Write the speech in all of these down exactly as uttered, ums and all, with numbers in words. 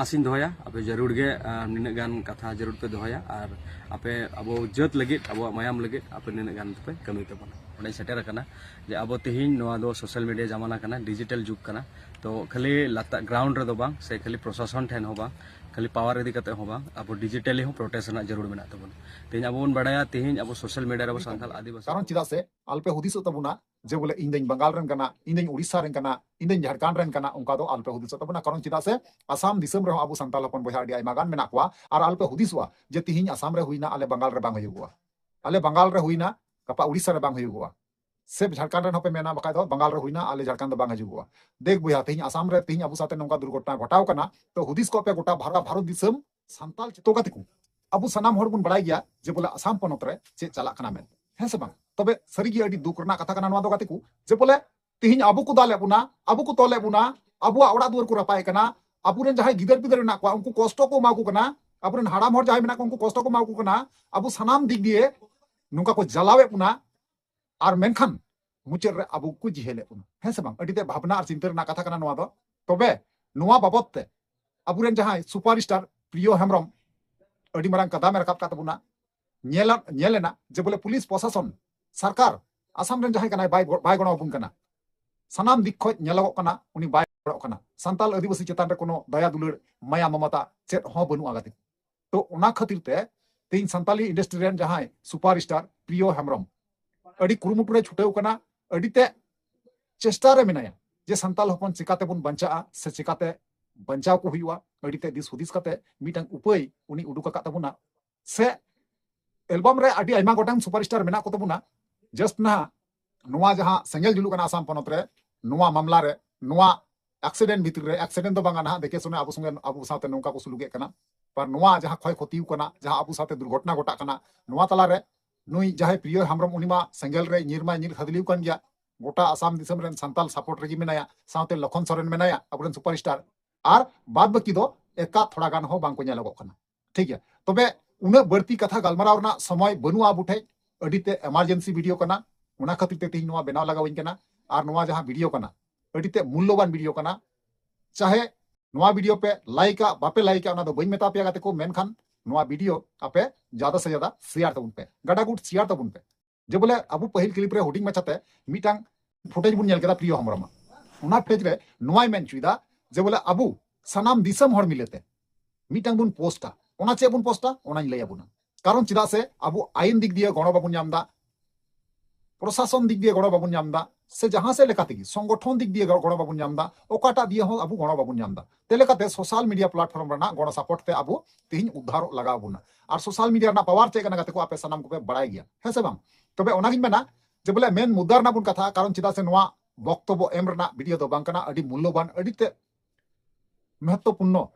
ᱟᱥᱤᱧ ᱫᱚᱦᱚᱭᱟ, ᱟᱯᱮ ᱡᱟᱹᱨᱩᱲ ᱜᱮ ᱟᱨ ᱱᱤᱱᱟᱹᱜ ᱜᱟᱱ ᱠᱟᱛᱷᱟ ᱡᱟᱹᱨᱩᱲ ᱯᱮ ᱫᱚᱦᱚᱭᱟ ᱟᱨ ᱟᱯᱮ ᱟᱵᱚ ᱡᱟᱹᱛ ᱞᱟᱹᱜᱤᱫ, ᱟᱵᱚᱣᱟᱜ ᱢᱟᱭᱟᱢ ᱞᱟᱹᱜᱤᱫ ᱟᱯᱮ ᱱᱤᱱᱟᱹᱜ ᱜᱟᱱ ᱯᱮ ᱠᱟᱹᱢᱤ ᱛᱟᱵᱚᱱᱟ᱾ ᱚᱸᱰᱮᱧ ᱥᱮᱴᱮᱨ ᱟᱠᱟᱱᱟ ᱡᱮ ᱟᱵᱚ ᱛᱮᱦᱮᱧ ᱱᱚᱣᱟ ᱫᱚ ᱥᱳᱥᱟᱞ ᱢᱤᱰᱤᱭᱟ ᱡᱟᱢᱟᱱᱟ ᱠᱟᱱᱟ, ᱰᱤᱡᱤᱴᱟᱞ ᱡᱩᱜᱽ ᱠᱟᱱᱟ᱾ ᱛᱚ ᱠᱷᱟᱹᱞᱤ ᱞᱟᱛᱟᱨ ᱜᱨᱟᱣᱩᱱᱰ ᱨᱮᱫᱚ ᱵᱟᱝ, ᱥᱮ ᱠᱷᱟᱹᱞᱤ ᱯᱨᱚᱥᱟᱥᱚᱱ ᱴᱷᱮᱱ ᱦᱚᱸ ᱵᱟᱝ, ᱠᱷᱟᱹᱞᱤ ᱯᱟᱣᱟᱨ ᱤᱫᱤ ᱠᱟᱛᱮ ᱦᱚᱸ ᱵᱟᱝ, ᱟᱵᱚ ᱰᱤᱡᱤᱴᱟᱞᱤ ᱦᱚᱸ ᱯᱨᱚᱴᱮᱥᱴ ᱨᱮᱱᱟᱜ ᱡᱟᱹᱨᱩᱲ ᱢᱮᱱᱟᱜ ᱛᱟᱵᱚᱱᱟ᱾ ᱛᱮᱦᱮᱧ ᱟᱵᱚ ᱵᱚᱱ ᱵᱟᱲᱟᱭᱟ, ᱛᱮᱦᱮᱧ ᱟᱵᱚ ᱥᱳᱥᱟᱞ ᱢᱤᱰᱤᱭᱟ ᱨᱮ ᱟᱵᱚ ᱥᱟᱱᱛᱟᱲ ᱟᱹᱫᱤᱵᱟᱹᱥᱤ ᱠᱟᱨᱚᱱ ᱪᱮᱫᱟᱜ ᱥᱮ ᱟᱞᱯᱮ ᱦᱩᱫᱤᱥᱚᱜ ᱛᱟᱵᱚᱱᱟ ᱡᱮ ᱵᱚᱞᱮ ᱤᱧ ᱫᱚᱧ ᱵᱟᱝᱜᱟᱞ ᱨᱮᱱ ᱠᱟᱱᱟ, ᱤᱧ ᱫᱚᱧ ᱩᱲᱤᱥᱥᱟ ᱨᱮᱱ ᱠᱟᱱᱟ, ᱤᱧ ᱫᱚᱧ ᱡᱷᱟᱲᱠᱷᱚᱸᱰ ᱨᱮᱱ ᱠᱟᱱᱟ, ᱚᱱᱠᱟ ᱫᱚ ᱟᱞᱯᱮ ᱦᱩᱫᱤᱥᱚᱜ ᱛᱟᱵᱚᱱᱟ᱾ ᱠᱟᱨᱚᱱ ᱪᱮᱫᱟᱜ ᱥᱮ ᱟᱥᱟᱢ ᱫᱤᱥᱚᱢ ᱨᱮᱦᱚᱸ ᱟᱵᱚ ᱥᱟᱱᱛᱟᱲ ᱦᱚᱯᱚᱱ ᱵᱚᱭᱦᱟ ᱟᱹᱰᱤ ᱟᱭᱢᱟ ᱜᱟᱱ ᱢᱮᱱᱟᱜ ᱠᱚᱣᱟ᱾ ᱟᱨ ᱟᱞᱯᱮ ᱦᱩᱫᱤᱥᱚᱜᱼᱟ ᱡᱮ ᱛᱤᱦᱤᱧ ᱟᱥᱟᱢ ᱨᱮ ᱦᱩᱭᱱᱟ, ᱟᱞᱮ ᱵᱟᱝᱜᱟᱞ ᱨᱮ ᱵᱟᱝ ᱦᱩᱭᱩᱜᱚᱜᱼᱟ, ᱟᱞᱮ ᱵᱟᱝᱜᱟᱞ ᱨᱮ ᱦᱩᱭᱱᱟ, ᱜᱟᱯᱟ ᱩᱲᱤᱥᱥᱟ ᱨᱮ ᱵᱟᱝ ᱦᱩᱭᱩᱜᱚᱜᱼᱟ, ᱥᱮ ᱡᱷᱟᱲᱠᱷᱚᱸᱰ ᱨᱮᱱ ᱦᱚᱸᱯᱮ ᱢᱮᱱᱟ, ᱵᱟᱠᱷᱟᱡ ᱫᱚ ᱵᱟᱝᱜᱟᱞ ᱨᱮ ᱦᱩᱭᱱᱟ, ᱟᱞᱮ ᱡᱷᱟᱲᱠᱷᱚᱸᱰ ᱫᱚ ᱵᱟᱝ ᱦᱤᱡᱩᱜᱚᱜᱼᱟ᱾ ᱫᱮᱠ ᱵᱚᱭᱦᱟ, ᱛᱤᱦᱤᱧ ᱟᱥᱟᱢ ᱨᱮ ᱛᱤᱦᱤᱧ ᱟᱵᱚ ᱥᱟᱛᱮ ᱱᱚᱝᱠᱟ ᱫᱩᱨᱜᱷᱚᱴᱚᱱᱟ ᱜᱷᱚᱴᱟᱣ ᱠᱟᱱᱟ, ᱛᱚ ᱦᱩᱫᱤᱥ ᱠᱚᱜ ᱯᱮ ᱜᱚᱴᱟ ᱵᱷᱟᱨᱚᱛ, ᱵᱷᱟᱨᱚᱛ ᱫᱤᱥᱚᱢ ᱥᱟᱱᱛᱟᱞ ᱪᱮᱛᱚ ᱜᱟᱛᱮ ᱠᱚ, ᱟᱵᱚ ᱥᱟᱱᱟᱢ ᱦᱚᱲ ᱵᱚᱱ ᱵᱟᱲᱟᱭ ᱜᱮᱭᱟ ᱡᱮ ᱵᱚᱞᱮ ᱟᱥᱟᱢ ᱯᱚᱱᱚᱛ ᱨᱮ ᱪᱮᱫ ᱪᱟᱞᱟᱜ ᱠᱟᱱᱟ ᱢᱮᱱᱛᱮ, ᱦᱮᱸ ᱥᱮ ᱵᱟᱝ? ᱛᱚᱵᱮ ᱥᱟᱹᱨᱤᱜᱮ ᱟᱹᱰᱤ ᱫᱩᱠ ᱨᱮᱱᱟᱜ ᱠᱟᱛᱷᱟ ᱠᱟᱱᱟ ᱱᱚᱣᱟ ᱫᱚ ᱜᱟᱛᱮ ᱠᱚ, ᱡᱮ ᱵᱚᱞᱮ ᱛᱤᱦᱤᱧ ᱟᱵᱚ ᱠᱚ ᱫᱟᱞᱮᱫ ᱵᱚᱱᱟ, ᱟᱵᱚ ᱠᱚ ᱛᱚᱞᱮᱫ ᱵᱚᱱᱟ, ᱟᱵᱚᱣᱟᱜ ᱚᱲᱟᱜ ᱫᱩᱣᱟᱹᱨ ᱠᱚ ᱨᱟᱯᱟᱭᱮᱫ ᱠᱟᱱᱟ, ᱟᱵᱚᱨᱮᱱ ᱡᱟᱦᱟᱸᱭ ᱜᱤᱫᱟᱹᱨ ᱯᱤᱫᱟᱹᱨ ᱢᱮᱱᱟᱜ ᱠᱚᱣᱟ ᱩᱱᱠᱩ ᱠᱚᱥᱴᱚ ᱠᱚ ᱮᱢᱟ ᱠᱚ ᱠᱟᱱᱟ, ᱟᱵᱚᱨᱮᱱ ᱦᱟᱲᱟᱢ ᱦᱚᱲ ᱡᱟᱦᱟᱸᱭ ᱢᱮᱱᱟᱜ ᱠᱚᱣᱟ ᱩᱱᱠᱩ ᱠᱚᱥᱴᱚ ᱠᱚ ᱮᱢᱟ ᱠᱚ ᱠᱟᱱᱟ, ᱟᱵᱚ ᱥᱟᱱᱟᱢ ᱫᱤᱠ ᱫᱤᱭᱮ ᱱᱚᱝᱠᱟ ᱠᱚ ᱡᱟᱞᱟᱣᱮᱫ ᱵᱚᱱᱟ᱾ ᱟᱨ ᱢᱮᱱᱠᱷᱟᱱ ᱢᱩᱪᱟᱹᱫ ᱨᱮ ᱟᱵᱚ ᱠᱚ ᱡᱤᱦᱮᱞᱮᱫ ᱵᱚᱱᱟ, ᱦᱮᱸ ᱥᱮ ᱵᱟᱝ? ᱟᱹᱰᱤ ᱛᱮ ᱵᱷᱟᱵᱽᱱᱟ ᱟᱨ ᱪᱤᱱᱛᱟᱹ ᱨᱮᱱᱟᱜ ᱠᱟᱛᱷᱟ ᱠᱟᱱᱟ ᱱᱚᱣᱟ ᱫᱚ᱾ ᱛᱚᱵᱮ ᱱᱚᱣᱟ ᱵᱟᱵᱚᱛ ᱛᱮ ᱟᱵᱚᱨᱮᱱ ᱡᱟᱦᱟᱸᱭ ᱥᱩᱯᱟᱨ ᱥᱴᱟᱨ ᱯᱨᱤᱭᱚ ᱦᱮᱢᱵᱨᱚᱢ ᱟᱹᱰᱤ ᱢᱟᱨᱟᱝ ᱠᱟᱫᱟᱢᱮ ᱨᱟᱠᱟᱵ ᱠᱟᱫ ᱛᱟᱵᱚᱱᱟ, ᱧᱮᱞ, ᱧᱮᱞ ᱮᱱᱟ ᱡᱮ ᱵᱚᱞᱮ ᱯᱩᱞᱤᱥ ᱯᱨᱚᱥᱟᱥᱚᱱ, ᱥᱚᱨᱠᱟᱨ ᱟᱥᱟᱢ ᱨᱮᱱ ᱡᱟᱦᱟᱸᱭ ᱠᱟᱱᱟᱭ ᱵᱟᱭ ᱜᱚ-, ᱵᱟᱭ ᱜᱚᱲᱚ ᱟᱵᱚᱱ ᱠᱟᱱᱟ᱾ ᱥᱟᱱᱟᱢ ᱫᱤᱠ ᱠᱷᱚᱱ ᱧᱮᱞᱚᱜᱚᱜ ᱠᱟᱱᱟ ᱩᱱᱤ ᱵᱟᱭ ᱜᱚᱲᱚᱜ ᱠᱟᱱᱟ᱾ ᱥᱟᱱᱛᱟᱞ ᱟᱹᱫᱤᱵᱟᱹᱥᱤ ᱪᱮᱛᱟᱱ ᱨᱮ ᱠᱳᱱᱳ ᱫᱟᱭᱟ ᱫᱩᱞᱟᱹᱲ, ᱢᱟᱭᱟ ᱢᱚᱢᱚᱛᱟ ᱪᱮᱫ ᱦᱚᱸ ᱵᱟᱹᱱᱩᱜᱼᱟ ᱜᱟᱛᱮ᱾ ᱛᱚ ᱚᱱᱟ ᱠᱷᱟᱹᱛᱤᱨ ᱛᱮ ᱛᱮᱦᱮᱧ ᱥᱟᱱᱛᱟᱞᱤ ᱤᱱᱰᱟᱥᱴᱨᱤ ᱨᱮᱱ ᱡᱟᱦᱟᱸᱭ ᱥᱩᱯᱟᱨ ᱥᱴᱟᱨ ᱯᱨᱤᱭᱚ ᱦᱮᱢᱵᱨᱚᱢ ᱟᱹᱰᱤ ᱠᱩᱨᱩᱢᱩᱴᱩ ᱨᱮ ᱪᱷᱩᱴᱟᱹᱣ ᱠᱟᱱᱟ, ᱟᱹᱰᱤ ᱛᱮ ᱪᱮᱥᱴᱟ ᱨᱮ ᱢᱮᱱᱟᱭᱟ ᱡᱮ ᱥᱟᱱᱛᱟᱞ ᱦᱚᱯᱚᱱ ᱪᱤᱠᱟᱛᱮᱵᱚᱱ ᱵᱟᱧᱪᱟᱜᱼᱟ ᱥᱮ ᱪᱤᱠᱟᱛᱮ ᱵᱟᱧᱪᱟᱣ ᱠᱚ ᱦᱩᱭᱩᱜᱼᱟ᱾ ᱟᱹᱰᱤ ᱛᱮ ᱫᱤᱥ ᱦᱩᱫᱤᱥ ᱠᱟᱛᱮ ᱢᱤᱫᱴᱟᱝ ᱩᱯᱟᱹᱭ ᱩᱱᱤ ᱩᱰᱩᱠ ᱟᱠᱟᱫ ᱛᱟᱵᱚᱱᱟ᱾ ᱥᱮ ᱮᱞᱵᱟᱢ ᱨᱮ ᱟᱹᱰᱤ ᱟᱭᱢᱟ ᱜᱚᱴᱟᱝ ᱥᱩᱯᱟᱨ ᱥᱴᱟᱨ ᱢᱮᱱᱟᱜ ᱠᱚ ᱛᱟᱵᱚᱱᱟ᱾ ᱡᱟᱥᱴ ᱱᱟᱦᱟᱜ ᱱᱚᱣᱟ ᱡᱟᱦᱟᱸ ᱥᱮᱸᱜᱮᱞ ᱡᱩᱞᱩᱜ ᱠᱟᱱᱟ ᱟᱥᱟᱢ ᱯᱚᱱᱚᱛ ᱨᱮ, ᱱᱚᱣᱟ ᱢᱟᱢᱞᱟ ᱨᱮ, ᱱᱚᱣᱟ ᱮᱠᱥᱤᱰᱮᱱᱴ ᱵᱷᱤᱛᱨᱤ ᱨᱮ, ᱮᱠᱥᱤᱰᱮᱱᱴ ᱫᱚ ᱵᱟᱝᱟ ᱱᱟᱦᱟᱜ, ᱫᱮᱠᱷᱮ ᱥᱩᱱᱮ ᱟᱵᱚ ᱥᱚᱸᱜᱮ, ᱟᱵᱚ ᱥᱟᱶᱛᱮ ᱱᱚᱝᱠᱟ ᱠᱚ ᱥᱩᱞᱩᱠᱮᱫ ᱠᱟᱱᱟ᱾ ᱯᱟᱨ ᱱᱚᱣᱟ ᱡᱟᱦᱟᱸ ᱠᱷᱚᱭ ᱠᱷᱚᱛᱤ ᱠᱟᱱᱟ, ᱡᱟᱦᱟᱸ ᱟᱵᱚ ᱥᱟᱶᱛᱮ ᱫᱩᱨᱜᱷᱚᱴᱚᱱᱟ ᱜᱷᱚᱴᱟᱜ ᱠᱟᱱᱟ, ᱱᱚᱣᱟ ᱛᱟᱞᱟᱨᱮ ᱱᱩᱭ ᱡᱟᱦᱟᱸᱭ ᱯᱨᱤᱭᱚ ᱦᱮᱢᱵᱨᱚᱢ, ᱩᱱᱤ ᱢᱟ ᱥᱮᱸᱜᱮᱞ ᱨᱮ ᱧᱤᱨ ᱢᱟᱭ ᱧᱤᱨ ᱠᱷᱟᱫᱽᱞᱤᱣ ᱠᱟᱱ ᱜᱮᱭᱟ᱾ ᱜᱚᱴᱟ ᱟᱥᱟᱢ ᱫᱤᱥᱚᱢ ᱨᱮᱱ ᱥᱟᱱᱛᱟᱞ ᱥᱟᱯᱳᱨᱴ ᱨᱮᱜᱮ ᱢᱮᱱᱟᱭᱟ, ᱥᱟᱶᱛᱮ ᱞᱚᱠᱷᱚᱱ ᱥᱚᱨᱮᱱ ᱢᱮᱱᱟᱭᱟ, ᱟᱵᱚᱨᱮᱱ ᱥᱩᱯᱟᱨ ᱥᱴᱟᱨ, ᱟᱨ ᱵᱟᱫ ᱵᱟᱹᱠᱤ ᱫᱚ ᱮᱠᱟ ᱛᱷᱚᱲᱟ ᱜᱟᱱ ᱦᱚᱸ ᱵᱟᱝ ᱠᱚ ᱧᱮᱞᱚᱜᱚᱜ ᱠᱟᱱᱟ᱾ ᱴᱷᱤᱠ ᱜᱮᱭᱟ, ᱛᱚᱵᱮ ᱩᱱᱟᱹᱜ ᱵᱟᱹᱲᱛᱤ ᱠᱟᱛᱷᱟ ᱜᱟᱞᱢᱟᱨᱟᱣ ᱨᱮᱱᱟᱜ ᱥᱚᱢᱚᱭ ᱵᱟᱹᱱᱩᱜᱼᱟ ᱟᱵᱚ ᱴᱷᱮᱡ᱾ ᱟᱹᱰᱤ ᱛᱮ ᱮᱢᱟᱨᱡᱮᱱᱥᱤ ᱵᱷᱤᱰᱤᱭᱳ ᱠᱟᱱᱟ, ᱚᱱᱟ ᱠᱷᱟᱹᱛᱤᱨ ᱛᱮ ᱛᱮᱦᱮᱧ ᱱᱚᱣᱟ ᱵᱮᱱᱟᱣ ᱞᱟᱜᱟᱣ ᱤᱧ ᱠᱟᱱᱟ᱾ ᱟᱨ ᱱᱚᱣᱟ ᱡᱟᱦᱟᱸ ᱵᱷᱤᱰᱤᱭᱳ ᱠᱟᱱᱟ, ᱟᱹᱰᱤ ᱛᱮ ᱢᱩᱞᱞᱚᱵᱟᱱ ᱵᱷᱤᱰᱤᱭᱳ ᱠᱟᱱᱟ᱾ ᱪᱟᱦᱮ ᱱᱚᱣᱟ ᱵᱷᱤᱰᱤᱭᱳ ᱯᱮ ᱞᱟᱭᱤᱠᱟ ᱵᱟᱯᱮ ᱞᱟᱭᱤᱠᱟ ᱚᱱᱟ ᱫᱚ ᱵᱟᱹᱧ ᱢᱮᱛᱟ ᱯᱮᱭᱟ ᱜᱟᱛᱮ ᱠᱚ, ᱢᱮᱱᱠᱷᱟᱱ ᱱᱚᱣᱟ ᱵᱷᱤᱰᱤᱭᱳ ᱟᱯᱮ ᱡᱟᱫᱟ ᱥᱮ ᱡᱟᱫᱟ ᱥᱮᱭᱟᱨ ᱛᱟᱵᱚᱱ ᱯᱮ, ᱜᱟᱰᱟ ᱜᱩᱴ ᱥᱮᱭᱟᱨ ᱛᱟᱵᱚᱱ ᱯᱮ᱾ ᱡᱮ ᱵᱚᱞᱮ ᱟᱵᱚ ᱯᱟᱹᱦᱤᱞ ᱠᱞᱤᱯ ᱨᱮ ᱦᱩᱰᱤᱧ ᱢᱟᱪᱷᱟᱛᱮ ᱢᱤᱫᱴᱟᱝ ᱯᱷᱩᱴᱮᱡᱽ ᱵᱚᱱ ᱧᱮᱞ ᱠᱮᱫᱟ ᱯᱨᱤᱭᱚ ᱦᱮᱢᱵᱨᱚᱢᱟᱜ, ᱚᱱᱟ ᱯᱷᱩᱴᱮᱡᱽ ᱨᱮ ᱱᱚᱣᱟᱭ ᱢᱮᱱ ᱦᱚᱪᱚᱭᱮᱫᱟ ᱡᱮ ᱵᱚᱞᱮ ᱟᱵᱚ ᱥᱟᱱᱟᱢ ᱫᱤᱥᱚᱢ ᱦᱚᱲ ᱢᱤᱞᱮᱛᱮ ᱢᱤᱫᱴᱟᱝ ᱵᱚᱱ ᱯᱳᱥᱴᱟ᱾ ᱚᱱᱟ ᱪᱮᱫ ᱵᱚᱱ ᱯᱳᱥᱴᱟ ᱚᱱᱟᱧ ᱞᱟᱹᱭ ᱟᱵᱚᱱᱟ᱾ ᱠᱟᱨᱚᱱ ᱪᱮᱫᱟᱜ ᱥᱮ ᱟᱵᱚ ᱟᱭᱤᱱ ᱫᱤᱠ ᱫᱤᱭᱮ ᱜᱚᱲᱚ ᱵᱟᱵᱚᱱ ᱧᱟᱢ ᱮᱫᱟ, ᱯᱨᱚᱥᱟᱥᱚᱱ ᱫᱤᱠ ᱫᱤᱭᱮ ᱜᱚᱲᱚ ᱵᱟᱵᱚᱱ ᱧᱟᱢ ᱮᱫᱟ, ᱥᱮ ᱡᱟᱦᱟᱸ ᱥᱮᱫ ᱞᱮᱠᱟ ᱛᱮᱜᱮ ᱥᱚᱝᱜᱚᱴᱷᱚᱱ ᱫᱤᱠ ᱫᱤᱭᱮ ᱜᱚᱲᱚ ᱵᱟᱵᱚᱱ ᱧᱟᱢ ᱮᱫᱟ, ᱚᱠᱟᱴᱟᱜ ᱫᱤᱭᱮ ᱦᱚᱸ ᱟᱵᱚ ᱜᱚᱲᱚ ᱵᱟᱵᱚᱱ ᱧᱟᱢ ᱮᱫᱟ᱾ ᱛᱮ ᱞᱮᱠᱟᱛᱮ ᱥᱳᱥᱟᱞ ᱢᱤᱰᱤᱭᱟ ᱯᱞᱟᱴᱯᱷᱚᱨᱢ ᱨᱮᱱᱟᱜ ᱜᱚᱲᱚ ᱥᱟᱯᱳᱨᱴ ᱛᱮ ᱟᱵᱚ ᱛᱮᱦᱮᱧ ᱩᱫᱽᱫᱷᱟᱨᱚᱜ ᱞᱟᱜᱟᱣ ᱵᱚᱱᱟ᱾ ᱟᱨ ᱥᱳᱥᱟᱞ ᱢᱤᱰᱤᱭᱟ ᱨᱮᱱᱟᱜ ᱯᱟᱣᱟᱨ ᱪᱮᱫ ᱠᱟᱱᱟ ᱜᱟᱛᱮ ᱠᱚ ᱟᱯᱮ ᱥᱟᱱᱟᱢ ᱠᱚᱯᱮ ᱵᱟᱲᱟᱭ ᱜᱮᱭᱟ, ᱦᱮᱸ ᱥᱮ ᱵᱟᱝ? ᱛᱚᱵᱮ ᱚᱱᱟᱜᱤᱧ ᱢᱮᱱᱟ ᱡᱮ ᱵᱚᱞᱮ ᱢᱮᱱ ᱢᱩᱫᱽᱫᱟ ᱨᱮᱱᱟᱜ ᱵᱚᱱ ᱠᱟᱛᱷᱟ, ᱠᱟᱨᱚᱱ ᱪᱮᱫᱟᱜ ᱥᱮ ᱱᱚᱣᱟ ᱵᱚᱠᱛᱚᱵᱚ ᱮᱢ ᱨᱮᱱᱟᱜ ᱵᱷᱤᱰᱤᱭᱳ ᱫᱚ ᱵᱟᱝ ᱠᱟᱱᱟ, ᱟᱹᱰᱤ ᱢᱩᱞᱞᱚᱵᱟᱱ, ᱟᱹᱰᱤ ᱛᱮ ᱢᱚᱦᱚᱛᱛᱚᱯᱩᱨᱱᱚ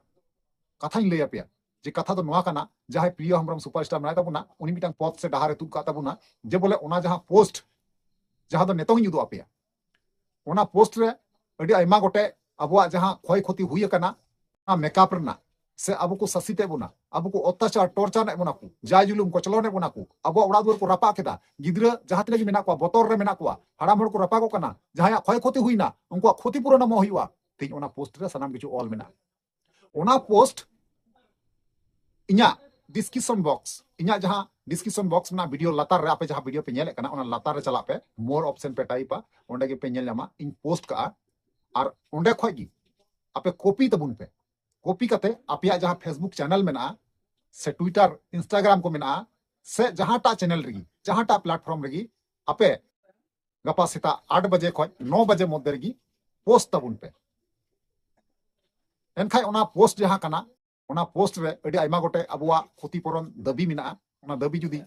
ᱠᱟᱛᱷᱟᱧ ᱞᱟᱹᱭ ᱟᱯᱮᱭᱟ᱾ ᱡᱮ ᱠᱟᱛᱷᱟ ᱫᱚ ᱱᱚᱣᱟ ᱠᱟᱱᱟ, ᱡᱟᱦᱟᱸᱭ ᱯᱨᱤᱭᱚ ᱦᱮᱢᱵᱨᱚᱢ ᱥᱩᱯᱟᱨᱥᱴᱟᱨ ᱢᱮᱱᱟᱭ ᱛᱟᱵᱚᱱᱟ, ᱩᱱᱤ ᱢᱤᱫᱴᱟᱝ ᱯᱚᱛᱷ ᱥᱮ ᱰᱟᱦᱟᱨ ᱮ ᱛᱩᱫ ᱠᱟᱜ ᱛᱟᱵᱚᱱᱟ, ᱡᱮ ᱵᱚᱞᱮ ᱚᱱᱟ ᱡᱟᱦᱟᱸ ᱯᱳᱥᱴ, ᱡᱟᱦᱟᱸ ᱫᱚ ᱱᱤᱛᱚᱝ ᱤᱧ ᱩᱫᱩᱜ ᱟᱯᱮᱭᱟ, ᱚᱱᱟ ᱯᱳᱥᱴ ᱨᱮ ᱟᱹᱰᱤ ᱟᱭᱢᱟ ᱜᱚᱴᱮᱡ ᱟᱵᱚᱣᱟᱜ ᱡᱟᱦᱟᱸ ᱠᱷᱚᱭ ᱠᱷᱚᱛᱤ ᱦᱩᱭ ᱟᱠᱟᱱᱟ, ᱚᱱᱟ ᱢᱮᱠᱟᱯ ᱨᱮᱱᱟᱜ, ᱥᱮ ᱟᱵᱚ ᱠᱚ ᱥᱟᱥᱤᱛ ᱮᱫ ᱵᱚᱱᱟ, ᱟᱵᱚ ᱠᱚ ᱚᱛᱛᱟᱪᱟᱨ, ᱴᱚᱨᱪᱟᱨ ᱮᱫ ᱵᱚᱱᱟ ᱠᱚ, ᱡᱟᱭ ᱡᱩᱞᱩᱢ, ᱠᱚᱪᱞᱚᱱ ᱮᱫ ᱵᱚᱱᱟ ᱠᱚ, ᱟᱵᱚᱣᱟᱜ ᱚᱲᱟᱜ ᱫᱩᱣᱟᱹᱨ ᱠᱚ ᱨᱟᱯᱟᱜ ᱠᱮᱫᱟ, ᱜᱤᱫᱽᱨᱟᱹ ᱡᱟᱦᱟᱸ ᱛᱤᱱᱟᱹᱜ ᱜᱮ ᱢᱮᱱᱟᱜ ᱠᱚᱣᱟ, ᱵᱚᱛᱚᱨ ᱨᱮ ᱢᱮᱱᱟᱜ ᱠᱚᱣᱟ, ᱦᱟᱲᱟᱢ ᱦᱚᱲ ᱠᱚ ᱨᱟᱯᱟᱜᱚᱜ ᱠᱟᱱᱟ, ᱡᱟᱦᱟᱸᱭᱟᱜ ᱠᱷᱚᱭ ᱠᱷᱚᱛᱤ ᱦᱩᱭᱱᱟ, ᱩᱱᱠᱩᱣᱟᱜ ᱠᱷᱚᱛᱤ ᱯᱩᱨᱚᱱ ᱮᱢᱚᱜ ᱦᱩᱭᱩᱜᱼᱟ᱾ ᱛᱮᱦᱮᱧ ᱚᱱᱟ ᱯᱳᱥᱴ ᱨᱮ ᱥᱟᱱᱟᱢ ᱠᱤᱪᱷᱩ ᱚᱞ ᱢᱮᱱᱟᱜᱼᱟ᱾ ᱚᱱᱟ ᱯᱳᱥᱴ ᱤᱧᱟᱹᱜ ᱰᱤᱥᱠᱨᱤᱯᱥᱚᱱ ᱵᱚᱠᱥ, ᱤᱧᱟᱹᱜ ᱡᱟᱦᱟᱸ ᱰᱤᱥᱠᱨᱤᱯᱥᱚᱱ ᱵᱚᱠᱥ ᱨᱮᱱᱟᱜ ᱵᱷᱤᱰᱤᱭᱳ ᱞᱟᱛᱟᱨ ᱨᱮ, ᱟᱯᱮ ᱡᱟᱦᱟᱸ ᱵᱷᱤᱰᱤᱭᱳ ᱯᱮ ᱧᱮᱞᱮᱫ ᱠᱟᱱᱟ, ᱚᱱᱟ ᱞᱟᱛᱟᱨ ᱨᱮ ᱪᱟᱞᱟᱜ ᱯᱮ, ᱢᱳᱨ ᱚᱯᱥᱮᱱ ᱯᱮ ᱴᱟᱭᱤᱯᱟ, ᱚᱸᱰᱮ ᱜᱮᱯᱮ ᱧᱮᱞ ᱧᱟᱢᱟ, ᱤᱧ ᱯᱳᱥᱴ ᱠᱟᱜᱼᱟ᱾ ᱟᱨ ᱚᱸᱰᱮ ᱠᱷᱚᱡ ᱜᱮ ᱟᱯᱮ ᱠᱚᱯᱤ ᱛᱟᱵᱚᱱ ᱯᱮ᱾ ᱠᱚᱯᱤ ᱠᱟᱛᱮ ᱟᱯᱮᱭᱟᱜ ᱡᱟᱦᱟᱸ ᱯᱷᱮᱥᱵᱩᱠ ᱪᱮᱱᱮᱞ ᱢᱮᱱᱟᱜᱼᱟ, ᱥᱮ ᱴᱩᱭᱴᱟᱨ, ᱤᱱᱥᱴᱟᱜᱨᱟᱢ ᱠᱚ ᱢᱮᱱᱟᱜᱼᱟ, ᱥᱮ ᱡᱟᱦᱟᱸᱴᱟᱜ ᱪᱮᱱᱮᱞ ᱨᱮᱜᱮ, ᱡᱟᱦᱟᱸᱴᱟᱜ ᱯᱞᱟᱴᱯᱷᱚᱨᱢ ᱨᱮᱜᱮ, ᱟᱯᱮ ᱜᱟᱯᱟ ᱥᱮᱛᱟᱜ ᱟᱴ ᱵᱟᱡᱮ ᱠᱷᱚᱡ ᱱᱚ ᱵᱟᱡᱮ ᱢᱚᱫᱽᱫᱷᱮ ᱨᱮᱜᱮ ᱯᱳᱥᱴ ᱛᱟᱵᱚᱱ ᱯᱮ᱾ ᱮᱱᱠᱷᱟᱡ ᱚᱱᱟ ᱯᱳᱥᱴ ᱡᱟᱦᱟᱸ ᱠᱟᱱᱟ, ᱚᱱᱟ ᱯᱳᱥᱴ ᱨᱮ ᱟᱹᱰᱤ ᱟᱭᱢᱟ ᱜᱚᱴᱮᱡ ᱟᱵᱚᱣᱟᱜ ᱠᱷᱚᱛᱤ ᱯᱩᱨᱚᱱ ᱫᱟᱹᱵᱤ ᱢᱮᱱᱟᱜᱼᱟ᱾ ᱚᱱᱟ ᱫᱟᱹᱵᱤ ᱡᱩᱫᱤ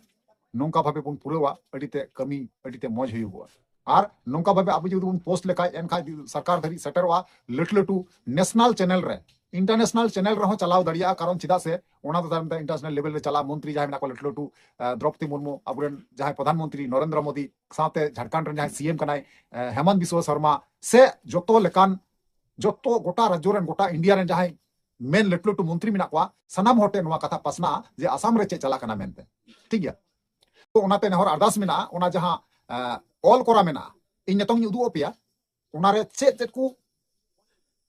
ᱱᱚᱝᱠᱟ ᱵᱷᱟᱵᱮ ᱵᱚᱱ ᱯᱩᱨᱟᱹᱣᱟ, ᱟᱹᱰᱤ ᱛᱮ ᱠᱟᱹᱢᱤ ᱟᱹᱰᱤ ᱛᱮ ᱢᱚᱡᱽ ᱦᱩᱭᱩᱜᱚᱜᱼᱟ᱾ ᱟᱨ ᱱᱚᱝᱠᱟ ᱵᱷᱟᱵᱮ ᱟᱵᱚ ᱡᱩᱫᱤ ᱵᱚᱱ ᱯᱳᱥᱴ ᱞᱮᱠᱷᱟᱡ, ᱮᱱᱠᱷᱟᱡ ᱥᱚᱨᱠᱟᱨ ᱫᱷᱟᱹᱨᱤᱡ ᱥᱮᱴᱮᱨᱚᱜᱼᱟ, ᱞᱟᱹᱴᱩ ᱞᱟᱹᱴᱩ ᱱᱮᱥᱱᱟᱞ ᱪᱮᱱᱮᱞ ᱨᱮ, ᱤᱱᱴᱟᱨᱱᱮᱥᱱᱟᱞ ᱪᱮᱱᱮᱞ ᱨᱮᱦᱚᱸ ᱪᱟᱞᱟᱣ ᱫᱟᱲᱮᱭᱟᱜᱼᱟ᱾ ᱠᱟᱨᱚᱱ ᱪᱮᱫᱟᱜ ᱥᱮ ᱚᱱᱟ ᱫᱚ ᱛᱟᱭᱚᱢ ᱛᱮ ᱤᱱᱴᱟᱨᱱᱮᱥᱱᱟᱞ ᱞᱮᱵᱮᱞ ᱨᱮ ᱪᱟᱞᱟᱜᱼᱟ᱾ ᱢᱚᱱᱛᱨᱤ ᱡᱟᱦᱟᱸᱭ ᱢᱮᱱᱟᱜ ᱠᱚᱣᱟ ᱞᱟᱹᱴᱩ ᱞᱟᱹᱴᱩ, ᱟᱸ, ᱫᱨᱚᱯᱚᱫᱤ ᱢᱩᱨᱢᱩ, ᱟᱵᱚᱨᱮᱱ ᱡᱟᱦᱟᱸᱭ ᱯᱨᱚᱫᱷᱟᱱ ᱢᱚᱱᱛᱨᱤ ᱱᱚᱨᱮᱱᱫᱨᱚ ᱢᱳᱫᱤ, ᱥᱟᱶᱛᱮ ᱡᱷᱟᱲᱠᱷᱚᱸᱰ ᱨᱮᱱ ᱡᱟᱦᱟᱸᱭ ᱥᱤ ᱮᱢ ᱠᱟᱱᱟᱭ, ᱮ, ᱦᱮᱢᱚᱱᱛ ᱵᱤᱥᱣᱟ ᱥᱚᱨᱢᱟ, ᱥᱮ ᱡᱚᱛᱚ ᱞᱮᱠᱟᱱ, ᱡᱚᱛᱚ ᱜᱚᱴᱟ ᱨᱟᱡᱽᱡᱚ ᱨᱮᱱ, ᱜᱚᱴᱟ ᱤᱱᱰᱤᱭᱟ ᱨᱮᱱ ᱡᱟᱦᱟᱸᱭ ᱢᱮᱱ ᱞᱟᱹᱴᱩ ᱞᱟᱹᱴᱩ ᱢᱚᱱᱛᱨᱤ ᱢᱮᱱᱟᱜ ᱠᱚᱣᱟ, ᱥᱟᱱᱟᱢ ᱦᱚᱲ ᱴᱷᱮᱱ ᱱᱚᱣᱟ ᱠᱟᱛᱷᱟ ᱯᱟᱥᱱᱟᱜᱼᱟ ᱡᱮ ᱟᱥᱟᱢ ᱨᱮ ᱪᱮᱫ ᱪᱟᱞᱟᱜ ᱠᱟᱱᱟ ᱢᱮᱱᱛᱮ᱾ ᱴᱷᱤᱠ ᱜᱮᱭᱟ? ᱛᱚ ᱚᱱᱟᱛᱮ ᱱᱮᱦᱚᱨ ᱟᱨᱫᱟᱥ ᱢᱮᱱᱟᱜᱼᱟ, ᱚᱱᱟ ᱡᱟᱦᱟᱸ, ᱮ, ᱚᱞ ᱠᱚᱨᱟ ᱢᱮᱱᱟᱜᱼᱟ, ᱤᱧ ᱱᱤᱛᱚᱝ ᱤᱧ ᱩᱫᱩᱜ ᱟᱯᱮᱭᱟ, ᱚᱱᱟᱨᱮ ᱪᱮᱫ ᱪᱮᱫ ᱠᱚ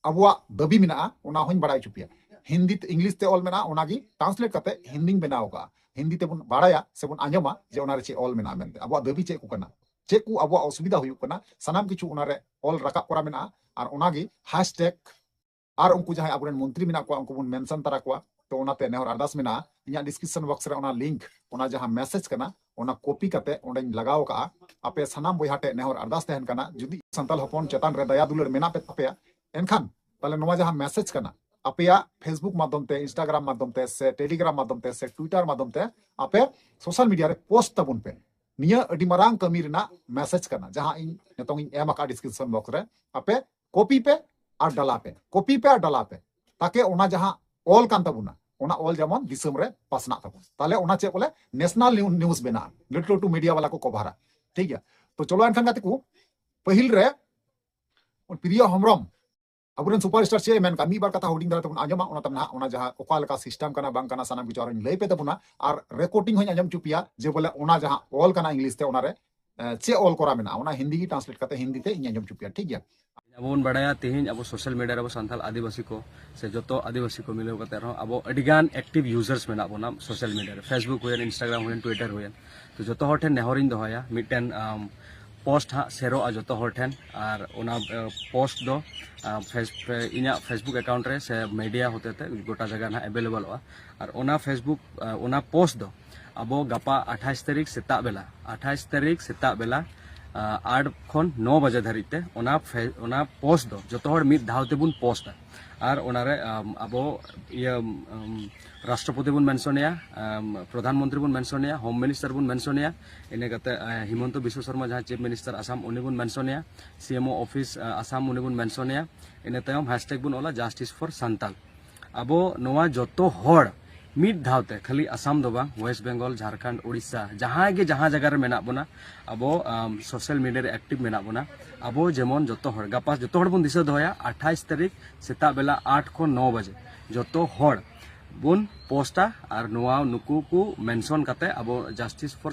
ᱟᱵᱚᱣᱟᱜ ᱫᱟᱹᱵᱤ ᱢᱮᱱᱟᱜᱼᱟ, ᱚᱱᱟ ᱦᱚᱸᱧ ᱵᱟᱲᱟᱭ ᱦᱚᱪᱚ ᱯᱮᱭᱟ᱾ ᱦᱤᱱᱫᱤ ᱛᱮ, ᱤᱝᱞᱤᱥ ᱛᱮ ᱚᱞ ᱢᱮᱱᱟᱜᱼᱟ, ᱚᱱᱟᱜᱮ ᱴᱨᱟᱱᱥᱞᱮᱴ ᱠᱟᱛᱮ ᱦᱤᱱᱫᱤᱧ ᱵᱮᱱᱟᱣ ᱟᱠᱟᱫᱼᱟ᱾ ᱦᱤᱱᱫᱤ ᱛᱮᱵᱚᱱ ᱵᱟᱲᱟᱭᱟ ᱥᱮᱵᱚᱱ ᱟᱸᱡᱚᱢᱟ ᱡᱮ ᱚᱱᱟᱨᱮ ᱪᱮᱫ ᱚᱞ ᱢᱮᱱᱟᱜᱼᱟ ᱢᱮᱱᱛᱮ᱾ ᱟᱵᱚᱣᱟᱜ ᱫᱟᱹᱵᱤ ᱪᱮᱫ ᱠᱚ ᱠᱟᱱᱟ, ᱪᱮᱫ ᱠᱚ ᱟᱵᱚᱣᱟᱜ ᱚᱥᱩᱵᱤᱫᱷᱟ ᱦᱩᱭᱩᱜ ᱠᱟᱱᱟ, ᱥᱟᱱᱟᱢ ᱠᱤᱪᱷᱩ ᱚᱱᱟᱨᱮ ᱚᱞ ᱨᱟᱠᱟᱵ ᱠᱚᱨᱟ ᱢᱮᱱᱟᱜᱼᱟ᱾ ᱟᱨ ᱚᱱᱟᱜᱮ ᱦᱮᱥᱴᱮᱜ ᱟᱨ ᱩᱱᱠᱩ ᱡᱟᱦᱟᱸᱭ ᱟᱵᱚᱨᱮᱱ ᱢᱚᱱᱛᱨᱤ ᱢᱮᱱᱟᱜ ᱠᱚᱣᱟ, ᱩᱱᱠᱩ ᱵᱚᱱ ᱢᱮᱱᱥᱚᱱ ᱛᱟᱨᱟ ᱠᱚᱣᱟ᱾ ᱛᱚ ᱚᱱᱟᱛᱮ ᱱᱮᱦᱚᱨ ᱟᱨᱫᱟᱥ ᱢᱮᱱᱟᱜᱼᱟ, ᱤᱧᱟᱹᱜ ᱰᱤᱥᱠᱨᱤᱯᱥᱚᱱ ᱵᱚᱠᱥ ᱨᱮ ᱚᱱᱟ ᱞᱤᱝᱠ, ᱚᱱᱟ ᱡᱟᱦᱟᱸ ᱢᱮᱥᱮᱡᱽ ᱠᱟᱱᱟ, ᱚᱱᱟ ᱠᱚᱯᱤ ᱠᱟᱛᱮ ᱚᱸᱰᱮᱧ ᱞᱟᱜᱟᱣ ᱠᱟᱜᱼᱟ᱾ ᱟᱯᱮ ᱥᱟᱱᱟᱢ ᱵᱚᱭᱦᱟ ᱴᱷᱮᱱ ᱱᱮᱦᱚᱨ ᱟᱨᱫᱟᱥ ᱛᱟᱦᱮᱱ ᱠᱟᱱᱟ, ᱡᱩᱫᱤ ᱥᱟᱱᱛᱟᱲ ᱦᱚᱯᱚᱱ ᱪᱮᱛᱟᱱ ᱨᱮ ᱫᱟᱭᱟ ᱫᱩᱞᱟᱹᱲ ᱢᱮᱱᱟᱜ ᱯᱮ ᱛᱟᱯᱮᱭᱟ, ᱮᱱᱠᱷᱟᱱ ᱛᱟᱦᱞᱮ ᱱᱚᱣᱟ ᱡᱟᱦᱟᱸ ᱢᱮᱥᱮᱡᱽ ᱠᱟᱱᱟ, ᱟᱯᱮᱭᱟᱜ Facebook ᱢᱟᱫᱽᱫᱷᱚᱢ ᱛᱮ, Instagram ᱢᱟᱫᱽᱫᱷᱚᱢ ᱛᱮ, ᱥᱮ Telegram ᱢᱟᱫᱽᱫᱷᱚᱢ ᱛᱮ, ᱥᱮ Twitter ᱢᱟᱫᱽᱫᱷᱚᱢ ᱛᱮ ᱟᱯᱮ ᱥᱳᱥᱟᱞ ᱢᱤᱰᱤᱭᱟ ᱨᱮ ᱯᱳᱥᱴ ᱛᱟᱵᱚᱱ ᱯᱮ᱾ ᱱᱤᱭᱟᱹ ᱟᱹᱰᱤ ᱢᱟᱨᱟᱝ ᱠᱟᱹᱢᱤ ᱨᱮᱱᱟᱜ ᱢᱮᱥᱮᱡᱽ ᱠᱟᱱᱟ, ᱡᱟᱦᱟᱸ ᱤᱧ ᱱᱤᱛᱚᱝ ᱤᱧ ᱮᱢ ᱟᱠᱟᱫ ᱰᱤᱥᱠᱨᱤᱯᱥᱚᱱ ᱵᱚᱠᱥ ᱨᱮ᱾ ᱟᱯᱮ ᱠᱚᱯᱤ ᱯᱮ ᱟᱨ ᱰᱟᱞᱟ ᱯᱮ, ᱠᱚᱯᱤ ᱯᱮ ᱟᱨ ᱰᱟᱞᱟ ᱯᱮ, ᱛᱟᱠᱮ ᱚᱱᱟ ᱡᱟᱦᱟᱸ ᱚᱞ ᱠᱟᱱ ᱛᱟᱵᱚᱱᱟ, ᱚᱱᱟ ᱚᱞ ᱡᱮᱢᱚᱱ ᱫᱤᱥᱚᱢ ᱨᱮ ᱯᱟᱥᱱᱟᱜ ᱛᱟᱵᱚᱱ᱾ ᱛᱟᱦᱞᱮ ᱚᱱᱟ ᱪᱮᱫ ᱵᱚᱞᱮ ᱱᱮᱥᱱᱟᱞ ᱱᱤᱭᱩ-, ᱱᱤᱭᱩᱡᱽ ᱵᱮᱱᱟᱜᱼᱟ, ᱞᱟᱹᱴᱩ ᱞᱟᱹᱴᱩ ᱢᱤᱰᱤᱭᱟ ᱵᱟᱞᱟ ᱠᱚ ᱠᱚᱵᱷᱟᱨᱟ᱾ ᱴᱷᱤᱠ ᱜᱮᱭᱟ, ᱛᱚ ᱪᱚᱞᱚ ᱮᱱᱠᱷᱟᱱ ᱜᱟᱛᱮ ᱠᱚ, ᱯᱟᱹᱦᱤᱞ ᱨᱮ ᱯᱨᱤᱭᱚ ᱦᱮᱢᱵᱨᱚᱢ ᱟᱵᱚᱨᱮᱱ ᱥᱩᱯᱟᱨ ᱥᱴᱟᱨ ᱪᱮᱫ ᱮ ᱢᱮᱱ ᱠᱟᱜ, ᱢᱤᱫ ᱵᱟᱨ ᱠᱟᱛᱷᱟ ᱦᱩᱰᱤᱧ ᱫᱷᱟᱨᱟ ᱛᱮᱵᱚᱱ ᱟᱸᱡᱚᱢᱟ, ᱚᱱᱟ ᱛᱟᱭᱚᱢ ᱱᱟᱦᱟᱜ ᱚᱱᱟ ᱡᱟᱦᱟᱸ ᱚᱠᱟ ᱞᱮᱠᱟ ᱥᱤᱥᱴᱮᱢ ᱠᱟᱱᱟ ᱵᱟᱝ ᱠᱟᱱᱟ ᱥᱟᱱᱟᱢ ᱠᱤᱪᱷᱩ ᱟᱨᱚᱧ ᱞᱟᱹᱭ ᱯᱮ ᱛᱟᱵᱚᱱᱟ, ᱟᱨ ᱨᱮᱠᱚᱨᱰᱤᱝ ᱦᱚᱸᱧ ᱟᱸᱡᱚᱢ ᱦᱚᱪᱚ ᱯᱮᱭᱟ ᱡᱮ ᱵᱚᱞᱮ ᱚᱱᱟ ᱡᱟᱦᱟᱸ ᱚᱞ ᱠᱟᱱᱟ ᱤᱝᱞᱤᱥ ᱛᱮ ᱚᱱᱟᱨᱮ, ᱮ, ᱪᱮᱫ ᱚᱞ ᱠᱚᱨᱟ ᱢᱮᱱᱟᱜᱼᱟ, ᱚᱱᱟ ᱦᱤᱱᱫᱤ ᱜᱮ ᱴᱨᱟᱱᱥᱞᱮᱴ ᱠᱟᱛᱮ ᱦᱤᱱᱫᱤ ᱛᱮ ᱤᱧ ᱟᱸᱡᱚᱢ ᱦᱚᱪᱚ ᱯᱮᱭᱟ, ᱴᱷᱤᱠ ᱜᱮᱭᱟ? ᱟᱵᱚ ᱵᱚᱱ ᱵᱟᱲᱟᱭᱟ ᱛᱮᱦᱮᱧ ᱟᱵᱚ ᱥᱳᱥᱟᱞ ᱢᱤᱰᱤᱭᱟ ᱨᱮ ᱟᱵᱚ ᱥᱟᱱᱛᱟᱲ ᱟᱹᱫᱤᱵᱟᱹᱥᱤ ᱠᱚ ᱥᱮ ᱡᱚᱛᱚ ᱟᱹᱫᱤᱵᱟᱹᱥᱤ ᱠᱚ ᱢᱤᱞᱟᱹᱣ ᱠᱟᱛᱮ ᱨᱮᱦᱚᱸ ᱟᱵᱚ ᱟᱹᱰᱤᱜᱟᱱ ᱮᱠᱴᱤᱵᱷ ᱭᱩᱡᱟᱨᱥ ᱢᱮᱱᱟᱜ ᱵᱚᱱᱟ ᱥᱳᱥᱟᱞ ᱢᱤᱰᱤᱭᱟ ᱨᱮ, Facebook ᱦᱩᱭᱮᱱ, Instagram ᱦᱩᱭᱮᱱ, Twitter ᱦᱩᱭᱮᱱ᱾ ᱛᱚ ᱡᱚᱛᱚ ᱦᱚᱲ ᱴᱷᱮᱱ ᱱᱮᱦᱚᱨᱤᱧ ᱫᱚᱦᱚᱭᱟ, ᱢᱤᱫᱴᱮᱱ, ᱟᱢ, ᱯᱳᱥᱴ ᱦᱟᱸᱜ ᱥᱮᱨᱚᱜᱼᱟ ᱡᱚᱛᱚ ᱦᱚᱲ ᱴᱷᱮᱱ, ᱟᱨ ᱚᱱᱟ, ᱮ, ᱯᱳᱥᱴ ᱫᱚ, ᱟ, ᱯᱷᱮᱥ-, ᱯᱷᱮ-, ᱤᱧᱟᱹᱜ Facebook ᱮᱠᱟᱣᱩᱱᱴ ᱨᱮ ᱥᱮ ᱢᱤᱰᱤᱭᱟ ᱦᱚᱛᱮ ᱛᱮ ᱜᱚᱴᱟ ᱡᱟᱭᱜᱟ ᱱᱟᱦᱟᱜ ᱮᱵᱮᱞᱮᱵᱚᱞᱚᱜᱼᱟ᱾ ᱟᱨ ᱚᱱᱟ Facebook, ᱟ, ᱚᱱᱟ ᱯᱳᱥᱴ ᱫᱚ ᱟᱵᱚ ᱜᱟᱯᱟ ᱟᱴᱷᱟᱥ ᱛᱟᱹᱨᱤᱠᱷ ᱥᱮᱛᱟᱜ ᱵᱮᱞᱟ, ᱟᱴᱷᱟᱥ ᱛᱟᱹᱨᱤᱠᱷ ᱥᱮᱛᱟᱜ ᱵᱮᱞᱟ, ᱟ, ᱟᱴ ᱠᱷᱚᱱ ᱱᱚ ᱵᱟᱡᱮ ᱫᱷᱟᱹᱨᱤᱡ ᱛᱮ ᱚᱱᱟ ᱯᱷᱮ-, ᱚᱱᱟ ᱯᱳᱥᱴ ᱫᱚ ᱡᱚᱛᱚ ᱦᱚᱲ ᱢᱤᱫ ᱫᱷᱟᱣ ᱛᱮᱵᱚᱱ ᱯᱳᱥᱴᱟ᱾ ᱟᱨ ᱚᱱᱟᱨᱮ, ᱟᱢ, ᱟᱵᱚ ᱤᱭᱟᱹ, ᱟᱢ, ᱨᱟᱥᱴᱨᱚᱯᱚᱛᱤ ᱵᱚᱱ ᱢᱮᱱᱥᱚᱱᱮᱭᱟ, ᱟᱢ, ᱯᱨᱚᱫᱷᱟᱱ ᱢᱚᱱᱛᱨᱤ ᱵᱚᱱ ᱢᱮᱱᱥᱚᱱᱮᱭᱟ, ᱦᱳᱢ ᱢᱤᱱᱤᱥᱴᱟᱨ ᱵᱚᱱ ᱢᱮᱱᱥᱚᱱᱮᱭᱟ, ᱤᱱᱟᱹ ᱠᱟᱛᱮ, ᱟ, ᱦᱤᱢᱚᱱᱛᱚ ᱵᱤᱥᱣᱚ ᱥᱚᱨᱢᱟ ᱡᱟᱦᱟᱸ ᱪᱤᱯ ᱢᱤᱱᱤᱥᱴᱟᱨ ᱟᱥᱟᱢ, ᱩᱱᱤ ᱵᱚᱱ ᱢᱮᱱᱥᱚᱱᱮᱭᱟ, ᱥᱤ ᱮᱢ ᱳ ᱚᱯᱷᱤᱥ, ᱟ, ᱟᱥᱟᱢ, ᱩᱱᱤ ᱵᱚᱱ ᱢᱮᱱᱥᱚᱱᱮᱭᱟ, ᱤᱱᱟᱹ ᱛᱟᱭᱚᱢ ᱦᱮᱥᱴᱮᱜᱽ ᱵᱚᱱ ᱚᱞᱟ ᱡᱟᱥᱴᱤᱥ ᱯᱷᱚᱨ ᱥᱟᱱᱛᱟᱞ᱾ ᱟᱵᱚ ᱱᱚᱣᱟ ᱡᱚᱛᱚ ᱦᱚᱲ ᱢᱤᱫ ᱫᱷᱟᱣ ᱛᱮ, ᱠᱷᱟᱹᱞᱤ ᱟᱥᱟᱢ ᱫᱚ ᱵᱟᱝ, ᱣᱮᱥᱴ ᱵᱮᱝᱜᱚᱞ, ᱡᱷᱟᱲᱠᱷᱚᱸᱰ, ᱳᱰᱤᱥᱟ, ᱡᱟᱦᱟᱸᱭ ᱜᱮ ᱡᱟᱦᱟᱸ ᱡᱟᱭᱜᱟ ᱨᱮ ᱢᱮᱱᱟᱜ ᱵᱚᱱᱟ, ᱟᱵᱚ, ᱟᱢ, ᱥᱳᱥᱟᱞ ᱢᱤᱰᱤᱭᱟ ᱨᱮ ᱮᱠᱴᱤᱵᱷ ᱢᱮᱱᱟᱜ ᱵᱚᱱᱟ᱾ ᱟᱵᱚ ᱡᱮᱢᱚᱱ ᱡᱚᱛᱚ ᱦᱚᱲ, ᱜᱟᱯᱟ ᱡᱚᱛᱚ ᱦᱚᱲ ᱵᱚᱱ ᱫᱤᱥᱟᱹ ᱫᱚᱦᱚᱭᱟ, ᱟᱴᱷᱟᱥ ᱛᱟᱹᱨᱤᱠᱷ ᱥᱮᱛᱟᱜ ᱵᱮᱞᱟ ᱟᱴ ᱠᱷᱚᱱ ᱱᱚ ᱵᱟᱡᱮ ᱡᱚᱛᱚ ᱦᱚᱲ ᱵᱚᱱ ᱯᱳᱥᱴᱟ ᱟᱨ ᱱᱚᱣᱟ ᱱᱩᱠᱩ ᱠᱚ ᱢᱮᱱᱥᱚᱱ ᱠᱟᱛᱮ ᱟᱵᱚ justice for,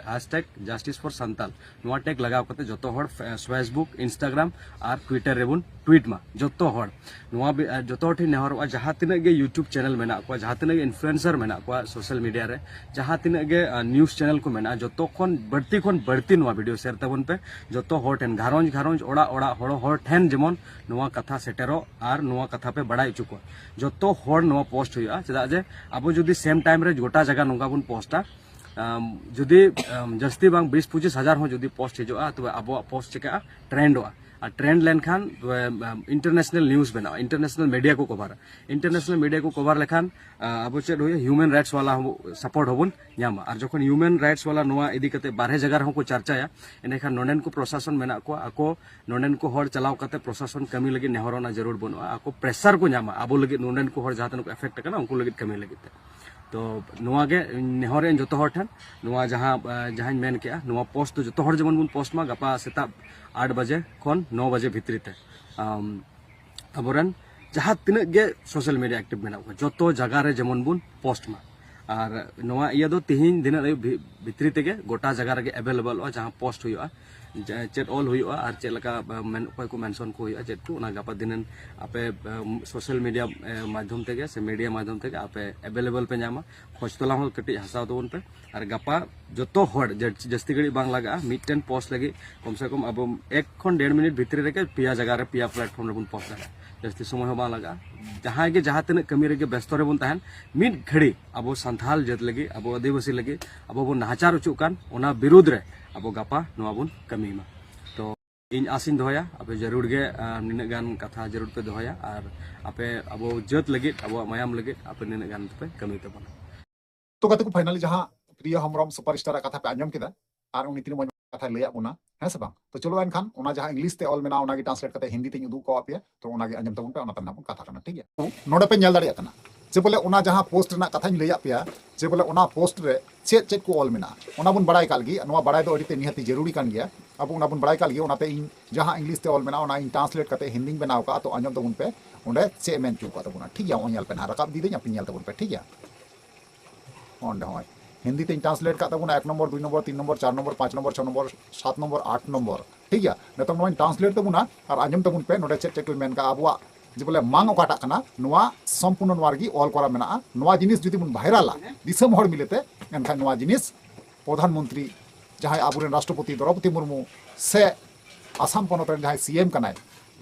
hashtag justice for Santal ᱱᱚᱣᱟ ᱴᱮᱜᱽ ᱞᱟᱜᱟᱣ ᱠᱟᱛᱮ ᱡᱚᱛᱚ ᱦᱚᱲ ᱯᱷᱮ-, Facebook, Instagram ᱟᱨ Twitter ᱨᱮᱵᱚᱱ ᱴᱩᱭᱤᱴ ᱢᱟ ᱡᱚᱛᱚ ᱦᱚᱲ᱾ ᱱᱚᱣᱟ ᱵᱤ-, ᱟᱨ ᱡᱚᱛᱚ ᱦᱚᱲ ᱴᱷᱮᱱ ᱱᱮᱦᱚᱨᱚᱜᱼᱟ, ᱡᱟᱦᱟᱸ ᱛᱤᱱᱟᱹᱜ ᱜᱮ YouTube ᱪᱮᱱᱮᱞ ᱢᱮᱱᱟᱜ ᱠᱚᱣᱟ, ᱡᱟᱦᱟᱸ ᱛᱤᱱᱟᱹᱜ ᱜᱮ ᱤᱱᱯᱷᱞᱩᱭᱮᱱᱥᱟᱨ ᱢᱮᱱᱟᱜ ᱠᱚᱣᱟ ᱥᱳᱥᱟᱞ ᱢᱤᱰᱤᱭᱟ ᱨᱮ, ᱡᱟᱦᱟᱸ ᱛᱤᱱᱟᱹᱜ ᱜᱮ ᱱᱤᱭᱩᱡᱽ ᱪᱮᱱᱮᱞ ᱠᱚ ᱢᱮᱱᱟᱜᱼᱟ, ᱡᱚᱛᱚ ᱠᱷᱚᱱ ᱵᱟᱹᱲᱛᱤ ᱠᱷᱚᱱ ᱵᱟᱹᱲᱛᱤ ᱱᱚᱣᱟ ᱵᱷᱤᱰᱤᱭᱳ ᱥᱮᱭᱟᱨ ᱛᱟᱵᱚᱱ ᱯᱮ᱾ ᱡᱚᱛᱚ ᱦᱚᱲ ᱴᱷᱮᱱ, ᱜᱷᱟᱨᱚᱸᱡᱽ ᱜᱷᱟᱨᱚᱸᱡᱽ, ᱚᱲᱟᱜ ᱚᱲᱟᱜ, ᱦᱚᱲ ᱦᱚᱲ ᱴᱷᱮᱱ ᱡᱮᱢᱚᱱ ᱱᱚᱣᱟ ᱠᱟᱛᱷᱟ ᱥᱮᱴᱮᱨᱚᱜ ᱟᱨ ᱱᱚᱣᱟ ᱠᱟᱛᱷᱟ ᱯᱮ ᱵᱟᱲᱟᱭ ᱦᱚᱪᱚ ᱠᱚᱣᱟ᱾ ᱡᱚᱛᱚ ᱦᱚᱲ ᱱᱚᱣᱟ ᱯᱳᱥᱴ ᱦᱩᱭᱩᱜᱼᱟ, ᱪᱮᱫᱟᱜ ᱡᱮ ᱟᱵᱚ ᱡᱩᱫᱤ ᱥᱮᱢ ᱴᱟᱭᱤᱢ ᱨᱮ ᱜᱚᱴᱟ ᱡᱟᱭᱜᱟ ᱱᱚᱝᱠᱟ ᱵᱚᱱ ᱯᱳᱥᱴᱟ, ᱟᱢ, ᱡᱩᱫᱤ, ᱟᱢ, ᱡᱟᱹᱥᱛᱤ ᱵᱟᱝ ᱵᱤᱥ ᱯᱚᱸᱪᱤᱥ ᱦᱟᱡᱟᱨ ᱦᱚᱸ ᱡᱩᱫᱤ ᱯᱳᱥᱴ ᱦᱤᱡᱩᱜᱼᱟ, ᱛᱚᱵᱮ ᱟᱵᱚᱣᱟᱜ ᱯᱳᱥᱴ ᱪᱤᱠᱟᱹᱜᱼᱟ? ᱴᱨᱮᱱᱰᱚᱜᱼᱟ᱾ ᱟᱨ ᱴᱨᱮᱱᱰ ᱞᱮᱱᱠᱷᱟᱱ, ᱛᱚᱵᱮ, ᱟᱢ, ᱤᱱᱴᱟᱨᱱᱮᱥᱱᱟᱞ ᱱᱤᱭᱩᱡᱽ ᱵᱮᱱᱟᱜᱼᱟ, ᱤᱱᱴᱟᱨᱱᱮᱥᱱᱟᱞ ᱢᱤᱰᱤᱭᱟ ᱠᱚ ᱠᱚᱵᱷᱟᱨᱟ᱾ ᱤᱱᱴᱟᱨᱱᱮᱥᱱᱟᱞ ᱢᱤᱰᱤᱭᱟ ᱠᱚ ᱠᱚᱵᱷᱟᱨ ᱞᱮᱠᱷᱟᱱ, ᱟ, ᱟᱵᱚ ᱪᱮᱫ ᱦᱩᱭᱩᱜᱼᱟ? ᱦᱤᱭᱩᱢᱮᱱ ᱨᱟᱭᱤᱴᱥ ᱣᱟᱞᱟ ᱦᱚᱸ ᱥᱟᱯᱳᱨᱴ ᱦᱚᱸᱵᱚᱱ ᱧᱟᱢᱟ᱾ ᱟᱨ ᱡᱚᱠᱷᱚᱱ ᱦᱤᱭᱩᱢᱮᱱ ᱨᱟᱭᱤᱴᱥ ᱣᱟᱞᱟ ᱱᱚᱣᱟ ᱤᱫᱤ ᱠᱟᱛᱮ ᱵᱟᱨᱦᱮ ᱡᱟᱭᱜᱟ ᱨᱮᱦᱚᱸ ᱠᱚ ᱪᱟᱨᱪᱟᱭᱟ, ᱮᱸᱰᱮᱠᱷᱟᱱ ᱱᱚᱰᱮᱱ ᱠᱚ ᱯᱨᱚᱥᱟᱥᱚᱱ ᱢᱮᱱᱟᱜ ᱠᱚᱣᱟ, ᱟᱠᱚ ᱱᱚᱰᱮᱱ ᱠᱚ ᱦᱚᱲ ᱪᱟᱞᱟᱣ ᱠᱟᱛᱮ ᱯᱨᱚᱥᱟᱥᱚᱱ ᱠᱟᱹᱢᱤ ᱞᱟᱹᱜᱤᱫ ᱱᱮᱦᱚᱨ ᱨᱮᱱᱟᱜ ᱡᱟᱹᱨᱩᱲ ᱵᱟᱹᱱᱩᱜᱼᱟ᱾ ᱟᱠᱚ ᱯᱨᱮᱥᱟᱨ ᱠᱚ ᱧᱟᱢᱟ ᱟᱵᱚ ᱞᱟᱹᱜᱤᱫ, ᱱᱚᱰᱮᱱ ᱠᱚ ᱦᱚᱲ ᱡᱟᱦᱟᱸ ᱛᱤᱱᱟᱹᱜ ᱠᱚ ᱮᱯᱷᱮᱠᱴ ᱟᱠᱟᱱᱟ ᱩᱱᱠᱩ ᱞᱟᱹᱜᱤᱫ ᱠᱟᱹᱢᱤ ᱞᱟᱹᱜᱤᱫ ᱛᱮ᱾ ᱛᱚ ᱱᱚᱣᱟ ᱜᱮ ᱱᱮᱦᱚᱨ ᱤᱧ ᱡᱚᱛᱚ ᱦᱚᱲ ᱴᱷᱮᱱ, ᱱᱚᱣᱟ ᱡᱟᱦᱟᱸ, ᱟ, ᱡᱟᱦᱟᱸᱧ ᱢᱮᱱ ᱠᱮᱜᱼᱟ, ᱱᱚᱣᱟ ᱯᱳᱥᱴ ᱫᱚ ᱡᱚᱛᱚ ᱦᱚᱲ ᱡᱮᱢᱚᱱ ᱵᱚᱱ ᱯᱳᱥᱴ ᱢᱟ ᱜᱟᱯᱟ ᱥᱮᱛᱟᱜ ᱟᱴ ᱵᱟᱡᱮ ᱠᱷᱚᱱ ᱱᱚ ᱵᱟᱡᱮ ᱵᱷᱤᱛᱨᱤ ᱛᱮ᱾ ᱟᱢ, ᱟᱵᱚᱨᱮᱱ ᱡᱟᱦᱟᱸ ᱛᱤᱱᱟᱹᱜ ᱜᱮ ᱥᱳᱥᱟᱞ ᱢᱤᱰᱤᱭᱟ ᱮᱠᱴᱤᱵᱷ ᱢᱮᱱᱟᱜ ᱠᱚᱣᱟ, ᱡᱚᱛᱚ ᱡᱟᱭᱜᱟ ᱨᱮ ᱡᱮᱢᱚᱱ ᱵᱚᱱ ᱯᱳᱥᱴ ᱢᱟ᱾ ᱟᱨ ᱱᱚᱣᱟ ᱤᱭᱟᱹ ᱫᱚ ᱛᱤᱦᱤᱧ ᱫᱤᱱᱟᱹᱜ ᱟᱹᱭᱩᱵ ᱵᱷᱤ-, ᱵᱷᱤᱛᱨᱤ ᱛᱮᱜᱮ ᱜᱚᱴᱟ ᱡᱟᱭᱜᱟ ᱨᱮᱜᱮ ᱮᱵᱮᱞᱮᱵᱚᱞᱚᱜᱼᱟ, ᱡᱟᱦᱟᱸ ᱯᱳᱥᱴ ᱦᱩᱭᱩᱜᱼᱟ, ᱡᱮ ᱪᱮᱫ ᱚᱞ ᱦᱩᱭᱩᱜᱼᱟ ᱟᱨ ᱪᱮᱫ ᱞᱮᱠᱟ, ᱟ, ᱢᱮᱱ, ᱚᱠᱚᱭ ᱠᱚ ᱢᱮᱱᱥᱚᱱ ᱠᱚ ᱦᱩᱭᱩᱜᱼᱟ, ᱪᱮᱫ ᱠᱚ, ᱚᱱᱟ ᱜᱟᱯᱟ ᱫᱤᱱᱟᱹᱱ ᱟᱯᱮ, ᱟ, ᱥᱳᱥᱟᱞ ᱢᱤᱰᱤᱭᱟ, ᱮ, ᱢᱟᱫᱽᱫᱷᱚᱢ ᱛᱮᱜᱮ ᱥᱮ ᱢᱤᱰᱤᱭᱟ ᱢᱟᱫᱽᱫᱷᱚᱢ ᱛᱮᱜᱮ ᱟᱯᱮ ᱮᱵᱮᱞᱮᱵᱚᱞ ᱯᱮ ᱧᱟᱢᱟ᱾ ᱠᱷᱚᱡᱽ ᱛᱚᱞᱟᱥ ᱦᱚᱸ ᱠᱟᱹᱴᱤᱡ ᱦᱟᱛᱟᱣ ᱛᱟᱵᱚᱱ ᱯᱮ᱾ ᱟᱨ ᱜᱟᱯᱟ ᱡᱚᱛᱚ ᱦᱚᱲ ᱡᱟ-, ᱡᱟᱹᱥᱛᱤ ᱜᱷᱟᱹᱲᱤᱡ ᱵᱟᱝ ᱞᱟᱜᱟᱜᱼᱟ, ᱢᱤᱫᱴᱮᱱ ᱯᱳᱥᱴ ᱞᱟᱹᱜᱤᱫ ᱠᱚᱢ ᱥᱮ ᱠᱚᱢ ᱟᱵᱚ ᱮᱠ ᱠᱷᱚᱱ ᱰᱮᱲ ᱢᱤᱱᱤᱴ ᱵᱷᱤᱛᱨᱤ ᱨᱮᱜᱮ ᱯᱮᱭᱟ ᱡᱟᱭᱜᱟ ᱨᱮ, ᱯᱮᱭᱟ ᱯᱞᱟᱴᱯᱷᱚᱨᱢ ᱨᱮᱵᱚᱱ ᱯᱳᱥᱴ ᱫᱟᱲᱮᱭᱟᱜᱼᱟ᱾ ᱡᱟᱹᱥᱛᱤ ᱥᱚᱢᱚᱭ ᱦᱚᱸ ᱵᱟᱝ ᱞᱟᱜᱟᱜᱼᱟ᱾ ᱡᱟᱦᱟᱸᱭ ᱜᱮ ᱡᱟᱦᱟᱸ ᱛᱤᱱᱟᱹᱜ ᱠᱟᱹᱢᱤ ᱨᱮᱜᱮ ᱵᱮᱥᱛᱚ ᱨᱮᱵᱚᱱ ᱛᱟᱦᱮᱱ, ᱢᱤᱫ ᱜᱷᱟᱹᱲᱤ ᱟᱵᱚ ᱥᱟᱱᱛᱷᱟᱞ ᱡᱟᱹᱛ ᱞᱟᱹᱜᱤᱫ, ᱟᱵᱚ ᱟᱹᱫᱤᱵᱟᱹᱥᱤ ᱞᱟᱹᱜᱤᱫ ᱟᱵᱚ ᱵᱚᱱ ᱱᱟᱦᱟᱪᱟᱨ ᱦᱚᱪᱚᱜ ᱠᱟᱱ, ᱚᱱᱟ ᱵᱤᱨᱩᱫᱽ ᱨᱮ ᱟᱵᱚ ᱜᱟᱯᱟ ᱱᱚᱣᱟ ᱵᱚᱱ ᱠᱟᱹᱢᱤ ᱢᱟ᱾ ᱛᱚ ᱤᱧ ᱟᱥᱤᱧ ᱫᱚᱦᱚᱭᱟ, ᱟᱯᱮ ᱡᱟᱹᱨᱩᱲ ᱜᱮ, ᱟ, ᱱᱤᱱᱟᱹᱜ ᱜᱟᱱ ᱠᱟᱛᱷᱟ ᱡᱟᱹᱨᱩᱲ ᱯᱮ ᱫᱚᱦᱚᱭᱟ ᱟᱨ ᱟᱯᱮ ᱟᱵᱚ ᱡᱟᱹᱛ ᱞᱟᱹᱜᱤᱫ, ᱟᱵᱚᱣᱟᱜ ᱢᱟᱭᱟᱢ ᱞᱟᱹᱜᱤᱫ ᱟᱯᱮ ᱱᱤᱱᱟᱹᱜ ᱜᱟᱱ ᱯᱮ ᱠᱟᱹᱢᱤ ᱛᱟᱵᱚᱱᱟ᱾ ᱛᱚ ᱜᱟᱛᱮ ᱠᱚ, finally ᱡᱟᱦᱟᱸ ᱯᱨᱤᱭᱟ ᱦᱮᱢᱵᱨᱚᱢ ᱥᱩᱯᱟᱨ ᱥᱴᱟᱨ ᱟᱜ ᱠᱟᱛᱷᱟ ᱯᱮ ᱟᱸᱡᱚᱢ ᱠᱮᱫᱟ ᱟᱨ ᱩᱱᱤ ᱛᱤᱱᱟᱹᱜ ᱢᱚᱡᱽ ᱠᱟᱛᱷᱟᱭ ᱞᱟᱹᱭᱟᱫ ᱵᱚᱱᱟ, ᱦᱮᱸ ᱥᱮ ᱵᱟᱝ? ᱛᱚ ᱪᱚᱞᱚ ᱮᱱᱠᱷᱟᱱ ᱚᱱᱟ ᱡᱟᱦᱟᱸ ᱤᱝᱞᱤᱥ ᱛᱮ ᱚᱞ ᱢᱮᱱᱟᱜᱼᱟ, ᱚᱱᱟᱜᱮ ᱴᱨᱟᱱᱥᱞᱮᱴ ᱠᱟᱛᱮ ᱦᱤᱱᱫᱤ ᱛᱮᱧ ᱩᱫᱩᱜ ᱠᱚ ᱟᱯᱮᱭᱟ᱾ ᱛᱚ ᱚᱱᱟᱜᱮ ᱟᱸᱡᱚᱢ ᱛᱟᱵᱚᱱ ᱯᱮ, ᱚᱱᱟ ᱛᱟᱭᱚᱢ ᱵᱚᱱ ᱠᱟᱛᱷᱟ ᱠᱟᱱᱟ, ᱴᱷᱤᱠ ᱜᱮᱭᱟ? ᱱᱚᱰᱮ ᱯᱮ ᱧᱮᱞ ᱫᱟᱲᱮᱭᱟᱜ ᱠᱟᱱᱟ, ᱡᱮ ᱵᱚᱞᱮ ᱚᱱᱟ ᱡᱟᱦᱟᱸ ᱯᱳᱥᱴ ᱨᱮᱱᱟᱜ ᱠᱟᱛᱷᱟᱧ ᱞᱟᱹᱭᱟᱫ ᱯᱮᱭᱟ, ᱡᱮ ᱵᱚᱞᱮ ᱚᱱᱟ ᱯᱳᱥᱴ ᱨᱮ ᱪᱮᱫ ᱪᱮᱫ ᱠᱚ ᱚᱞ ᱢᱮᱱᱟᱜᱼᱟ, ᱚᱱᱟ ᱵᱚᱱ ᱵᱟᱲᱟᱭ ᱠᱟᱜ ᱞᱮᱜᱮ᱾ ᱱᱚᱣᱟ ᱵᱟᱲᱟᱭ ᱫᱚ ᱟᱹᱰᱤ ᱛᱮ ᱱᱤᱦᱟᱹᱛᱤ ᱡᱟᱹᱨᱩᱲᱤ ᱠᱟᱱ ᱜᱮᱭᱟ᱾ ᱟᱵᱚ ᱚᱱᱟ ᱵᱚᱱ ᱵᱟᱲᱟᱭ ᱠᱟᱜ ᱞᱮᱜᱮ, ᱚᱱᱟᱛᱮ ᱤᱧ ᱡᱟᱦᱟᱸ ᱤᱝᱞᱤᱥ ᱛᱮ ᱚᱞ ᱢᱮᱱᱟᱜᱼᱟ, ᱚᱱᱟ ᱤᱧ ᱴᱨᱟᱱᱥᱞᱮᱴ ᱠᱟᱛᱮ ᱦᱤᱱᱫᱤᱧ ᱵᱮᱱᱟᱣ ᱠᱟᱜᱼᱟ᱾ ᱛᱚ ᱟᱸᱡᱚᱢ ᱛᱟᱵᱚᱱ ᱯᱮ, ᱚᱸᱰᱮ ᱪᱮᱫ ᱮ ᱢᱮᱱ ᱦᱚᱪᱚ ᱠᱟᱜ ᱛᱟᱵᱚᱱᱟ, ᱴᱷᱤᱠ ᱜᱮᱭᱟ? ᱱᱚᱜᱼᱚᱭ ᱧᱮᱞ ᱯᱮ ᱱᱟᱦᱟᱜ, ᱨᱟᱠᱟᱵ ᱤᱫᱤᱭᱫᱟᱹᱧ, ᱟᱯᱮ ᱧᱮᱞ ᱛᱟᱵᱚᱱ ᱯᱮ, ᱴᱷᱤᱠ ᱜᱮᱭᱟ? ᱚᱸᱰᱮ ᱦᱚᱸ ᱦᱤᱱᱫᱤ ᱛᱮᱧ ᱴᱨᱟᱱᱥᱞᱮᱴ ᱠᱟᱜ ᱛᱟᱵᱚᱱᱟ, ᱮᱠ ᱱᱚᱢᱵᱚᱨ, ᱫᱩᱭ ᱱᱚᱢᱵᱚᱨ, ᱛᱤᱱ ᱱᱚᱢᱵᱚᱨ, ᱪᱟᱨ ᱱᱚᱢᱵᱚᱨ, ᱯᱟᱸᱪ ᱱᱚᱢᱵᱚᱨ, ᱪᱷᱚ ᱱᱚᱢᱵᱚᱨ, ᱥᱟᱛ ᱱᱚᱢᱵᱚᱨ, ᱟᱴ ᱱᱚᱢᱵᱚᱨ, ᱴᱷᱤᱠ ᱜᱮᱭᱟ? ᱱᱤᱛᱚᱝ ᱱᱚᱣᱟᱧ ᱴᱨᱟᱱᱥᱞᱮᱴ ᱛᱟᱵᱚᱱᱟ ᱟᱨ ᱟᱸᱡᱚᱢ ᱛᱟᱵᱚᱱ ᱯᱮ, ᱱᱚᱰᱮ ᱪᱮᱫ ᱪᱮᱫ ᱠᱚ ᱢᱮᱱ ᱠᱟᱜᱼᱟ, ᱟᱵᱚᱣᱟᱜ ᱡᱮ ᱵᱚᱞᱮ ᱢᱟᱝ ᱚᱠᱟᱴᱟᱜ ᱠᱟᱱᱟ, ᱱᱚᱣᱟ ᱥᱚᱢᱯᱩᱨᱱᱚ ᱱᱚᱣᱟ ᱨᱮᱜᱮ ᱚᱞ ᱠᱚᱨᱟ ᱢᱮᱱᱟᱜᱼᱟ᱾ ᱱᱚᱣᱟ ᱡᱤᱱᱤᱥ ᱡᱩᱫᱤ ᱵᱚᱱ ᱵᱷᱟᱭᱨᱟᱞᱟ ᱫᱤᱥᱚᱢ ᱦᱚᱲ ᱢᱤᱞᱮᱛᱮ, ᱮᱱᱠᱷᱟᱱ ᱱᱚᱣᱟ ᱡᱤᱱᱤᱥ ᱯᱨᱚᱫᱷᱟᱱ ᱢᱚᱱᱛᱨᱤ ᱡᱟᱦᱟᱸᱭ ᱟᱵᱚᱨᱮᱱ ᱨᱟᱥᱴᱨᱚᱯᱚᱛᱤ ᱫᱨᱚᱣᱯᱚᱫᱤ ᱢᱩᱨᱢᱩ ᱥᱮ ᱟᱥᱟᱢ ᱯᱚᱱᱚᱛ ᱨᱮᱱ ᱡᱟᱦᱟᱸᱭ ᱥᱤ ᱮᱢ ᱠᱟᱱᱟᱭ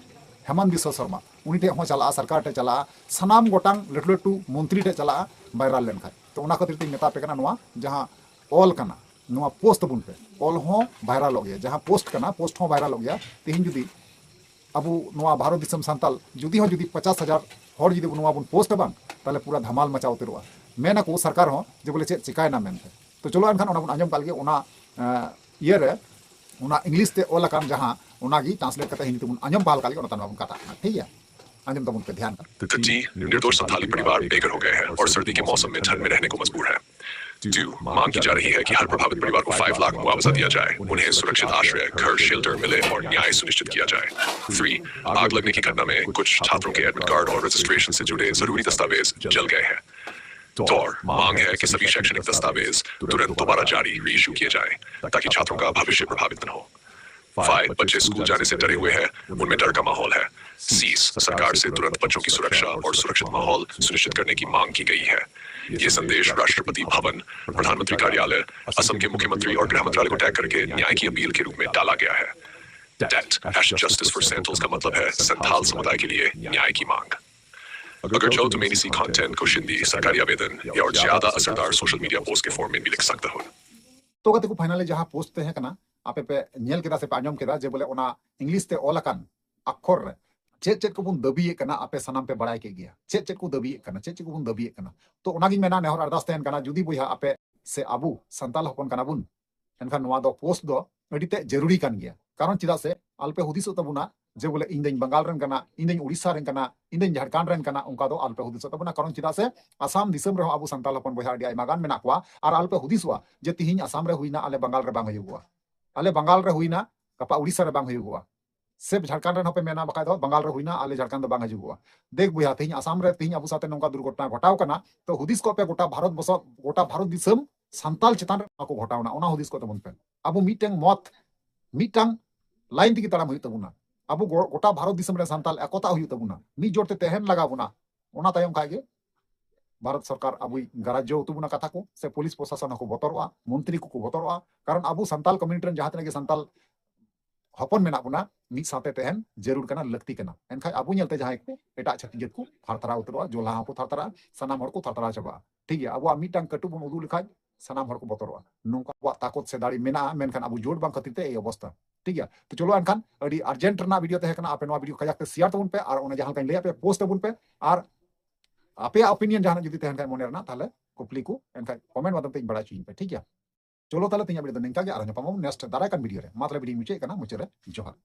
ᱦᱮᱢᱟᱱᱛ ᱵᱤᱥᱣᱟ ᱥᱚᱨᱢᱟ, ᱩᱱᱤ ᱴᱷᱮᱡ ᱦᱚᱸ ᱪᱟᱞᱟᱜᱼᱟ, ᱥᱚᱨᱠᱟᱨ ᱴᱷᱮᱡ ᱪᱟᱞᱟᱜᱼᱟ, ᱥᱟᱱᱟᱢ ᱜᱚᱴᱟᱝ ᱞᱟᱹᱴᱩ ᱞᱟᱹᱴᱩ ᱢᱚᱱᱛᱨᱤ ᱴᱷᱮᱡ ᱪᱟᱞᱟᱜᱼᱟ ᱵᱷᱟᱭᱨᱟᱞ ᱞᱮᱱᱠᱷᱟᱱ᱾ ᱛᱚ ᱚᱱᱟ ᱠᱷᱟᱹᱛᱤᱨ ᱛᱤᱧ ᱢᱮᱛᱟ ᱯᱮ ᱠᱟᱱᱟ, ᱱᱚᱣᱟ ᱡᱟᱦᱟᱸ ᱚᱞ ᱠᱟᱱᱟ, ᱱᱚᱣᱟ ᱯᱳᱥᱴ ᱛᱟᱵᱚᱱ ᱯᱮ, ᱚᱞ ᱦᱚᱸ ᱵᱷᱟᱭᱨᱟᱞᱚᱜ ᱜᱮᱭᱟ, ᱡᱟᱦᱟᱸ ᱯᱳᱥᱴ ᱠᱟᱱᱟ ᱯᱳᱥᱴ ᱦᱚᱸ ᱵᱷᱟᱭᱨᱟᱞᱚᱜ ᱜᱮᱭᱟ᱾ ᱛᱮᱦᱮᱧ ᱡᱩᱫᱤ ᱟᱵᱚ ᱱᱚᱣᱟ ᱵᱷᱟᱨᱚᱛ ᱫᱤᱥᱚᱢ ᱥᱟᱱᱛᱟᱞ ᱡᱩᱫᱤ ᱦᱚᱸ ᱡᱩᱫᱤ ᱯᱚᱪᱟᱥ ᱦᱟᱡᱟᱨ ᱦᱚᱲ ᱡᱩᱫᱤ ᱱᱚᱣᱟ ᱵᱚᱱ ᱯᱳᱥᱴ ᱵᱟᱝ, ᱛᱟᱦᱞᱮ ᱯᱩᱨᱟ ᱫᱷᱟᱢᱟᱞ ᱢᱟᱪᱟᱣ ᱩᱛᱟᱹᱨᱚᱜᱼᱟ᱾ ᱢᱮᱱᱟᱠᱚ ᱥᱚᱨᱠᱟᱨ ᱦᱚᱸ ᱡᱮ ᱵᱚᱞᱮ ᱪᱮᱫ ᱪᱤᱠᱟᱭᱮᱱᱟ ᱢᱮᱱᱛᱮ᱾ ᱛᱚ ᱪᱚᱞᱚ ᱮᱱᱠᱷᱟᱱ ᱚᱱᱟ ᱵᱚᱱ ᱟᱸᱡᱚᱢ ᱠᱟᱜ ᱞᱮᱜᱮ, ᱚᱱᱟ ᱮᱸ, ᱤᱭᱟᱹᱨᱮ ᱚᱱᱟ ᱤᱝᱞᱤᱥ ᱛᱮ ᱚᱞ ᱟᱠᱟᱱ ᱡᱟᱦᱟᱸ, ᱚᱱᱟᱜᱮ ᱴᱨᱟᱱᱥᱞᱮᱴ ᱠᱟᱛᱮ ᱦᱤᱱᱫᱤ ᱛᱮᱵᱚᱱ ᱟᱸᱡᱚᱢ ᱯᱟᱦᱟᱞ ᱠᱟᱜ ᱞᱮᱜᱮ, ᱚᱱᱟ ᱛᱟᱭᱱᱚᱢ ᱵᱚᱱ ᱠᱟᱴᱟᱜ ᱠᱟᱱᱟ, ᱴᱷᱤᱠ ᱜᱮᱭᱟ? ᱟᱸᱡᱚᱢ ᱛᱟᱵᱚᱱ ᱯᱮ ᱫᱷᱮᱭᱟᱱ ᱠᱟᱛᱮ᱾ The T, निर्दोष संथाली परिवार बेघर हो गए हैं और सर्दी के मौसम में ठंड में रहने को मजबूर है। Do, मांग की जा रही है कि हर प्रभावित परिवार को पाँच लाख मुआवजा दिया जाए, उन्हें सुरक्षित आश्रय, घर, शेल्टर मिले और न्याय सुनिश्चित किया जाए। Three, आग लगने की घटना में कुछ छात्रों के एडमिट कार्ड और रजिस्ट्रेशन से जुड़े जरूरी दस्तावेज जल गए हैं। Tor, मांग है कि सभी शैक्षणिक दस्तावेज तुरंत दोबारा जारी, रीइशू किए जाएं, ताकि छात्रों का भविष्य प्रभावित न हो। Five, बच्चे स्कूल जाने से डरे हुए हैं, उनमें डर का माहौल है। Cease, सरकार से तुरंत बच्चों की सुरक्षा और सुरक्षित माहौल सुनिश्चित करने की मांग की गई है। ये संदेश राष्ट्रपति भवन, प्रधानमंत्री कार्यालय, असम के मुख्यमंत्री और गृह मंत्रालय को टैग करके न्याय की अपील के रूप में डाला गया है। Tet, Justice for Santals का मतलब है संथाल समुदाय के लिए न्याय की मांग। अगर चाहो तो मेरी सी कंटेंट को सिंधी, सरकारी आवेदन या और ज्यादा असरदार सोशल मीडिया पोस्ट के फॉर्म में भी लिख सकता हूँ। ᱛᱚ ᱜᱟᱛᱮ ᱠᱚ, ᱯᱷᱟᱭᱱᱟᱞᱤ ᱡᱟᱦᱟᱸ ᱯᱳᱥᱴ ᱛᱟᱦᱮᱸ ᱠᱟᱱᱟ, ᱟᱯᱮ ᱯᱮ ᱧᱮᱞ ᱠᱮᱫᱟ ᱥᱮ ᱯᱮ ᱟᱸᱡᱚᱢ ᱠᱮᱫᱟ ᱡᱮ ᱵᱚᱞᱮ ᱚᱱᱟ ᱤᱝᱞᱤᱥ ᱛᱮ ᱚᱞ ᱟᱠᱟᱱ ᱟᱠᱷᱚᱨ ᱨᱮ ᱪᱮᱫ ᱪᱮᱫ ᱠᱚᱵᱚᱱ ᱫᱟᱹᱵᱤᱭᱮᱫ ᱠᱟᱱᱟ, ᱟᱯᱮ ᱥᱟᱱᱟᱢ ᱯᱮ ᱵᱟᱲᱟᱭ ᱠᱮᱫ ᱜᱮᱭᱟ ᱪᱮᱫ ᱪᱮᱫ ᱠᱚ ᱫᱟᱹᱵᱤᱭᱮᱫ ᱠᱟᱱᱟ, ᱪᱮᱫ ᱪᱮᱫ ᱠᱚᱵᱚᱱ ᱫᱟᱹᱵᱤᱭᱮᱫ ᱠᱟᱱᱟ᱾ ᱛᱚ ᱚᱱᱟᱜᱤᱧ ᱢᱮᱱᱟ, ᱱᱮᱦᱚᱨ ᱟᱨᱫᱟᱥ ᱛᱟᱦᱮᱱ ᱠᱟᱱᱟ, ᱡᱩᱫᱤ ᱵᱚᱭᱦᱟ ᱟᱯᱮ ᱥᱮ ᱟᱵᱚ ᱥᱟᱱᱛᱟᱲ ᱦᱚᱯᱚᱱ ᱠᱟᱱᱟ ᱵᱚᱱ, ᱮᱱᱠᱷᱟᱱ ᱱᱚᱣᱟ ᱫᱚ ᱯᱳᱥᱴ ᱫᱚ ᱟᱹᱰᱤ ᱛᱮᱫ ᱡᱟᱹᱨᱩᱲᱤ ᱠᱟᱱ ᱜᱮᱭᱟ᱾ ᱠᱟᱨᱚᱱ ᱪᱮᱫᱟᱜ ᱥᱮ ᱟᱞᱚᱯᱮ ᱦᱩᱫᱤᱥᱚᱜ ᱛᱟᱵᱚᱱᱟ ᱡᱮ ᱵᱚᱞᱮ ᱤᱧ ᱫᱚᱧ ᱵᱟᱝᱜᱟᱞ ᱨᱮᱱ ᱠᱟᱱᱟ, ᱤᱧ ᱫᱚᱧ ᱩᱲᱤᱥᱥᱟ ᱨᱮᱱ ᱠᱟᱱᱟ, ᱤᱧ ᱫᱚᱧ ᱡᱷᱟᱲᱠᱷᱚᱸᱰ ᱨᱮᱱ ᱠᱟᱱᱟ, ᱚᱱᱠᱟ ᱫᱚ ᱟᱞᱚᱯᱮ ᱦᱩᱫᱤᱥᱚᱜ ᱛᱟᱵᱚᱱᱟ᱾ ᱠᱟᱨᱚᱱ ᱪᱮᱫᱟᱜ ᱥᱮ ᱟᱥᱟᱢ ᱫᱤᱥᱚᱢ ᱨᱮᱦᱚᱸ ᱟᱵᱚ ᱥᱟᱱᱛᱟᱲ ᱦᱚᱯᱚᱱ ᱵᱚᱭᱦᱟ ᱟᱹᱰᱤ ᱟᱭᱢᱟ ᱜᱟᱱ ᱢᱮᱱᱟᱜ ᱠᱚᱣᱟ᱾ ᱟᱨ ᱟᱞᱚᱯᱮ ᱦᱩᱫᱤᱥᱚᱜᱼᱟ ᱡᱮ ᱛᱤᱦᱤᱧ ᱟᱥᱟᱢ ᱨᱮ ᱦᱩᱭᱱᱟ, ᱟᱞᱮ ᱵᱟᱝᱜᱟᱞ ᱨᱮ ᱵᱟᱝ ᱦᱩᱭᱩᱜᱚᱜᱼᱟ, ᱟᱞᱮ ᱵᱟᱝᱜᱟᱞ ᱨᱮ ᱦᱩᱭᱱᱟ, ᱜᱟᱯᱟ ᱩᱲᱤᱥᱥᱟ ᱨᱮ ᱵᱟᱝ ᱦᱩᱭᱩᱜᱚᱜᱼᱟ, ᱥᱮ ᱡᱷᱟᱲᱠᱷᱚᱸᱰ ᱨᱮᱱ ᱦᱚᱸᱯᱮ ᱢᱮᱱᱟ, ᱵᱟᱠᱷᱟᱡ ᱫᱚ ᱵᱟᱝᱜᱟᱞ ᱨᱮ ᱦᱩᱭᱱᱟ, ᱟᱞᱮ ᱡᱷᱟᱲᱠᱷᱚᱸᱰ ᱫᱚ ᱵᱟᱝ ᱦᱤᱡᱩᱜᱚᱜᱼᱟ᱾ ᱫᱮᱠ ᱵᱚᱭᱦᱟ, ᱛᱤᱦᱤᱧ ᱟᱥᱟᱢ ᱨᱮ ᱛᱤᱦᱤᱧ ᱟᱵᱚ ᱥᱟᱛᱮ ᱱᱚᱝᱠᱟ ᱫᱩᱨᱜᱷᱚᱴᱚᱱᱟ ᱜᱷᱚᱴᱟᱣ ᱠᱟᱱᱟ, ᱛᱚ ᱦᱩᱫᱤᱥ ᱠᱚᱜ ᱯᱮ, ᱜᱚᱴᱟ ᱵᱷᱟᱨᱚᱛ ᱵᱚᱥᱚ-, ᱜᱚᱴᱟ ᱵᱷᱟᱨᱚᱛ ᱫᱤᱥᱚᱢ ᱥᱟᱱᱛᱟᱞ ᱪᱮᱛᱟᱱ ᱨᱮ ᱱᱚᱣᱟ ᱠᱚ ᱜᱷᱚᱴᱟᱣᱱᱟ, ᱚᱱᱟ ᱦᱩᱫᱤᱥ ᱠᱚᱜ ᱛᱟᱵᱚᱱ ᱯᱮ᱾ ᱟᱵᱚ ᱢᱤᱫᱴᱟᱝ ᱢᱚᱛ, ᱢᱤᱫᱴᱟᱝ ᱞᱟᱭᱤᱱ ᱛᱮᱜᱮ ᱛᱟᱲᱟᱢ ᱦᱩᱭᱩᱜ ᱛᱟᱵᱚᱱᱟ᱾ ᱟᱵᱚ ᱜᱚ-, ᱜᱚᱴᱟ ᱵᱷᱟᱨᱚᱛ ᱫᱤᱥᱚᱢ ᱨᱮ ᱥᱟᱱᱛᱟᱞ ᱮᱠᱚᱛᱟᱜ ᱦᱩᱭᱩᱜ ᱛᱟᱵᱚᱱᱟ, ᱢᱤᱫ ᱡᱳᱨ ᱛᱮ ᱛᱟᱦᱮᱱ ᱞᱟᱜᱟᱣ ᱵᱚᱱᱟ᱾ ᱚᱱᱟ ᱛᱟᱭᱚᱢ ᱠᱷᱟᱡ ᱜᱮ ᱵᱷᱟᱨᱚᱛ ᱥᱚᱨᱠᱟᱨ ᱟᱵᱚᱭ ᱜᱟᱨᱟᱡᱽᱡᱚ ᱛᱟᱵᱚᱱᱟ ᱠᱟᱛᱷᱟ ᱠᱚ, ᱥᱮ ᱯᱩᱞᱤᱥ ᱯᱨᱚᱥᱟᱥᱚᱱ ᱦᱚᱸᱠᱚ ᱵᱚᱛᱚᱨᱚᱜᱼᱟ, ᱢᱚᱱᱛᱨᱤ ᱠᱚᱠᱚ ᱵᱚᱛᱚᱨᱚᱜᱼᱟ᱾ ᱠᱟᱨᱚᱱ ᱟᱵᱚ ᱥᱟᱱᱛᱟᱞ ᱠᱚᱢᱤᱭᱩᱱᱤᱴᱤ ᱨᱮᱱ ᱡᱟᱦᱟᱸ ᱛᱤᱱᱟᱹᱜ ᱜᱮ ᱥᱟᱱᱛᱟᱞ ᱦᱚᱯᱚᱱ ᱢᱮᱱᱟᱜ ᱵᱚᱱᱟ, ᱢᱤᱫ ᱥᱟᱶᱛᱮ ᱛᱟᱦᱮᱱ ᱡᱟᱹᱨᱩᱲ ᱠᱟᱱᱟ, ᱞᱟᱹᱠᱛᱤ ᱠᱟᱱᱟ᱾ ᱮᱱᱠᱷᱟᱡ ᱟᱵᱚ ᱧᱮᱞᱛᱮ ᱡᱟᱦᱟᱸᱭ ᱠᱚ ᱮᱴᱟᱜ ᱪᱷᱟᱹᱛᱤᱠ ᱡᱟᱹᱛ ᱠᱚ ᱛᱷᱟᱨ ᱛᱷᱟᱨᱟᱣ ᱩᱛᱟᱹᱨᱚᱜᱼᱟ, ᱡᱚᱞᱦᱟ ᱦᱚᱸᱠᱚ ᱛᱷᱟᱨ ᱛᱷᱟᱨᱟᱜᱼᱟ, ᱥᱟᱱᱟᱢ ᱦᱚᱲ ᱠᱚ ᱛᱷᱟᱨ ᱛᱷᱟᱨᱟᱣ ᱪᱟᱵᱟᱜᱼᱟ᱾ ᱴᱷᱤᱠ ᱜᱮᱭᱟ, ᱟᱵᱚᱣᱟᱜ ᱢᱤᱫᱴᱟᱝ ᱠᱟᱹᱴᱩᱵ ᱵᱚᱱ ᱩᱫᱩᱜ ᱞᱮᱠᱷᱟᱡ ᱥᱟᱱᱟᱢ ᱦᱚᱲ ᱠᱚ ᱵᱚᱛᱚᱨᱚᱜᱼᱟ᱾ ᱱᱚᱝᱠᱟ ᱟᱵᱚᱣᱟᱜ ᱛᱟᱠᱚᱛ ᱥᱮ ᱫᱟᱲᱮ ᱢᱮᱱᱟᱜᱼᱟ, ᱢᱮᱱᱠᱷᱟᱱ ᱟᱵᱚ ᱡᱳᱴ ᱵᱟᱝ ᱠᱷᱟᱹᱛᱤᱨ ᱛᱮ ᱮᱭ ᱚᱵᱚᱥᱛᱟ᱾ ᱴᱷᱤᱠ ᱜᱮᱭᱟ, ᱛᱚ ᱪᱚᱞᱚ ᱮᱱᱠᱷᱟᱱ ᱟᱹᱰᱤ ᱟᱨᱡᱮᱱᱴ ᱨᱮᱱᱟᱜ ᱵᱷᱤᱰᱤᱭᱳ ᱛᱟᱦᱮᱸ ᱠᱟᱱᱟ, ᱟᱯᱮ ᱱᱚᱣᱟ ᱵᱷᱤᱰᱤᱭᱳ ᱠᱟᱡᱟᱠ ᱛᱮ ᱥᱮᱭᱟᱨ ᱛᱟᱵᱚᱱ ᱯᱮ, ᱟᱨ ᱚᱱᱟ ᱡᱟᱦᱟᱸ ᱞᱮᱠᱟᱧ ᱞᱟᱹᱭᱟᱫ ᱯᱮᱭᱟ ᱯᱳᱥᱴ ᱛᱟᱵᱚᱱ ᱯᱮ, ᱟᱨ ᱟᱯᱮᱭᱟᱜ ᱚᱯᱤᱱᱤᱭᱚᱱ ᱡᱟᱦᱟᱱᱟᱜ ᱡᱩᱫᱤ ᱛᱟᱦᱮᱱ ᱠᱷᱟᱱ ᱢᱚᱱᱮ ᱨᱮᱱᱟᱜ, ᱛᱟᱦᱞᱮ ᱠᱩᱠᱞᱤ ᱠᱚ ᱮᱱᱠᱷᱟᱡ ᱠᱚᱢᱮᱱᱴ ᱢᱟᱫᱽᱫᱷᱚᱢ ᱛᱮᱧ ᱵᱟᱲᱟᱭ ᱦᱚᱪᱚᱭᱤᱧ ᱯᱮ, ᱴᱷᱤᱠ ᱜᱮᱭᱟ? ᱪᱚᱞᱚ ᱛᱟᱦᱞᱮ ᱛᱮᱦᱮᱧᱟᱜ ᱵᱷᱤᱰᱤᱭᱳ ᱫᱚ ᱱᱤᱝᱠᱟ ᱜᱮ, ᱟᱨᱦᱚᱸ ᱧᱟᱯᱟᱢ ᱟᱵᱚᱱ ᱱᱮᱠᱥᱴ ᱫᱟᱨᱟᱭ ᱠᱟᱱ ᱵᱷᱤᱰᱤᱭᱳ ᱨᱮ᱾ ᱢᱟ ᱛᱟᱦᱞᱮ ᱵᱷᱤᱰᱤᱭᱳᱧ ᱢᱩᱪᱟᱹᱫ ᱠᱟᱱᱟ, ᱢᱩᱪᱟᱹᱫ ᱨᱮ ᱡᱚᱦᱟᱨ᱾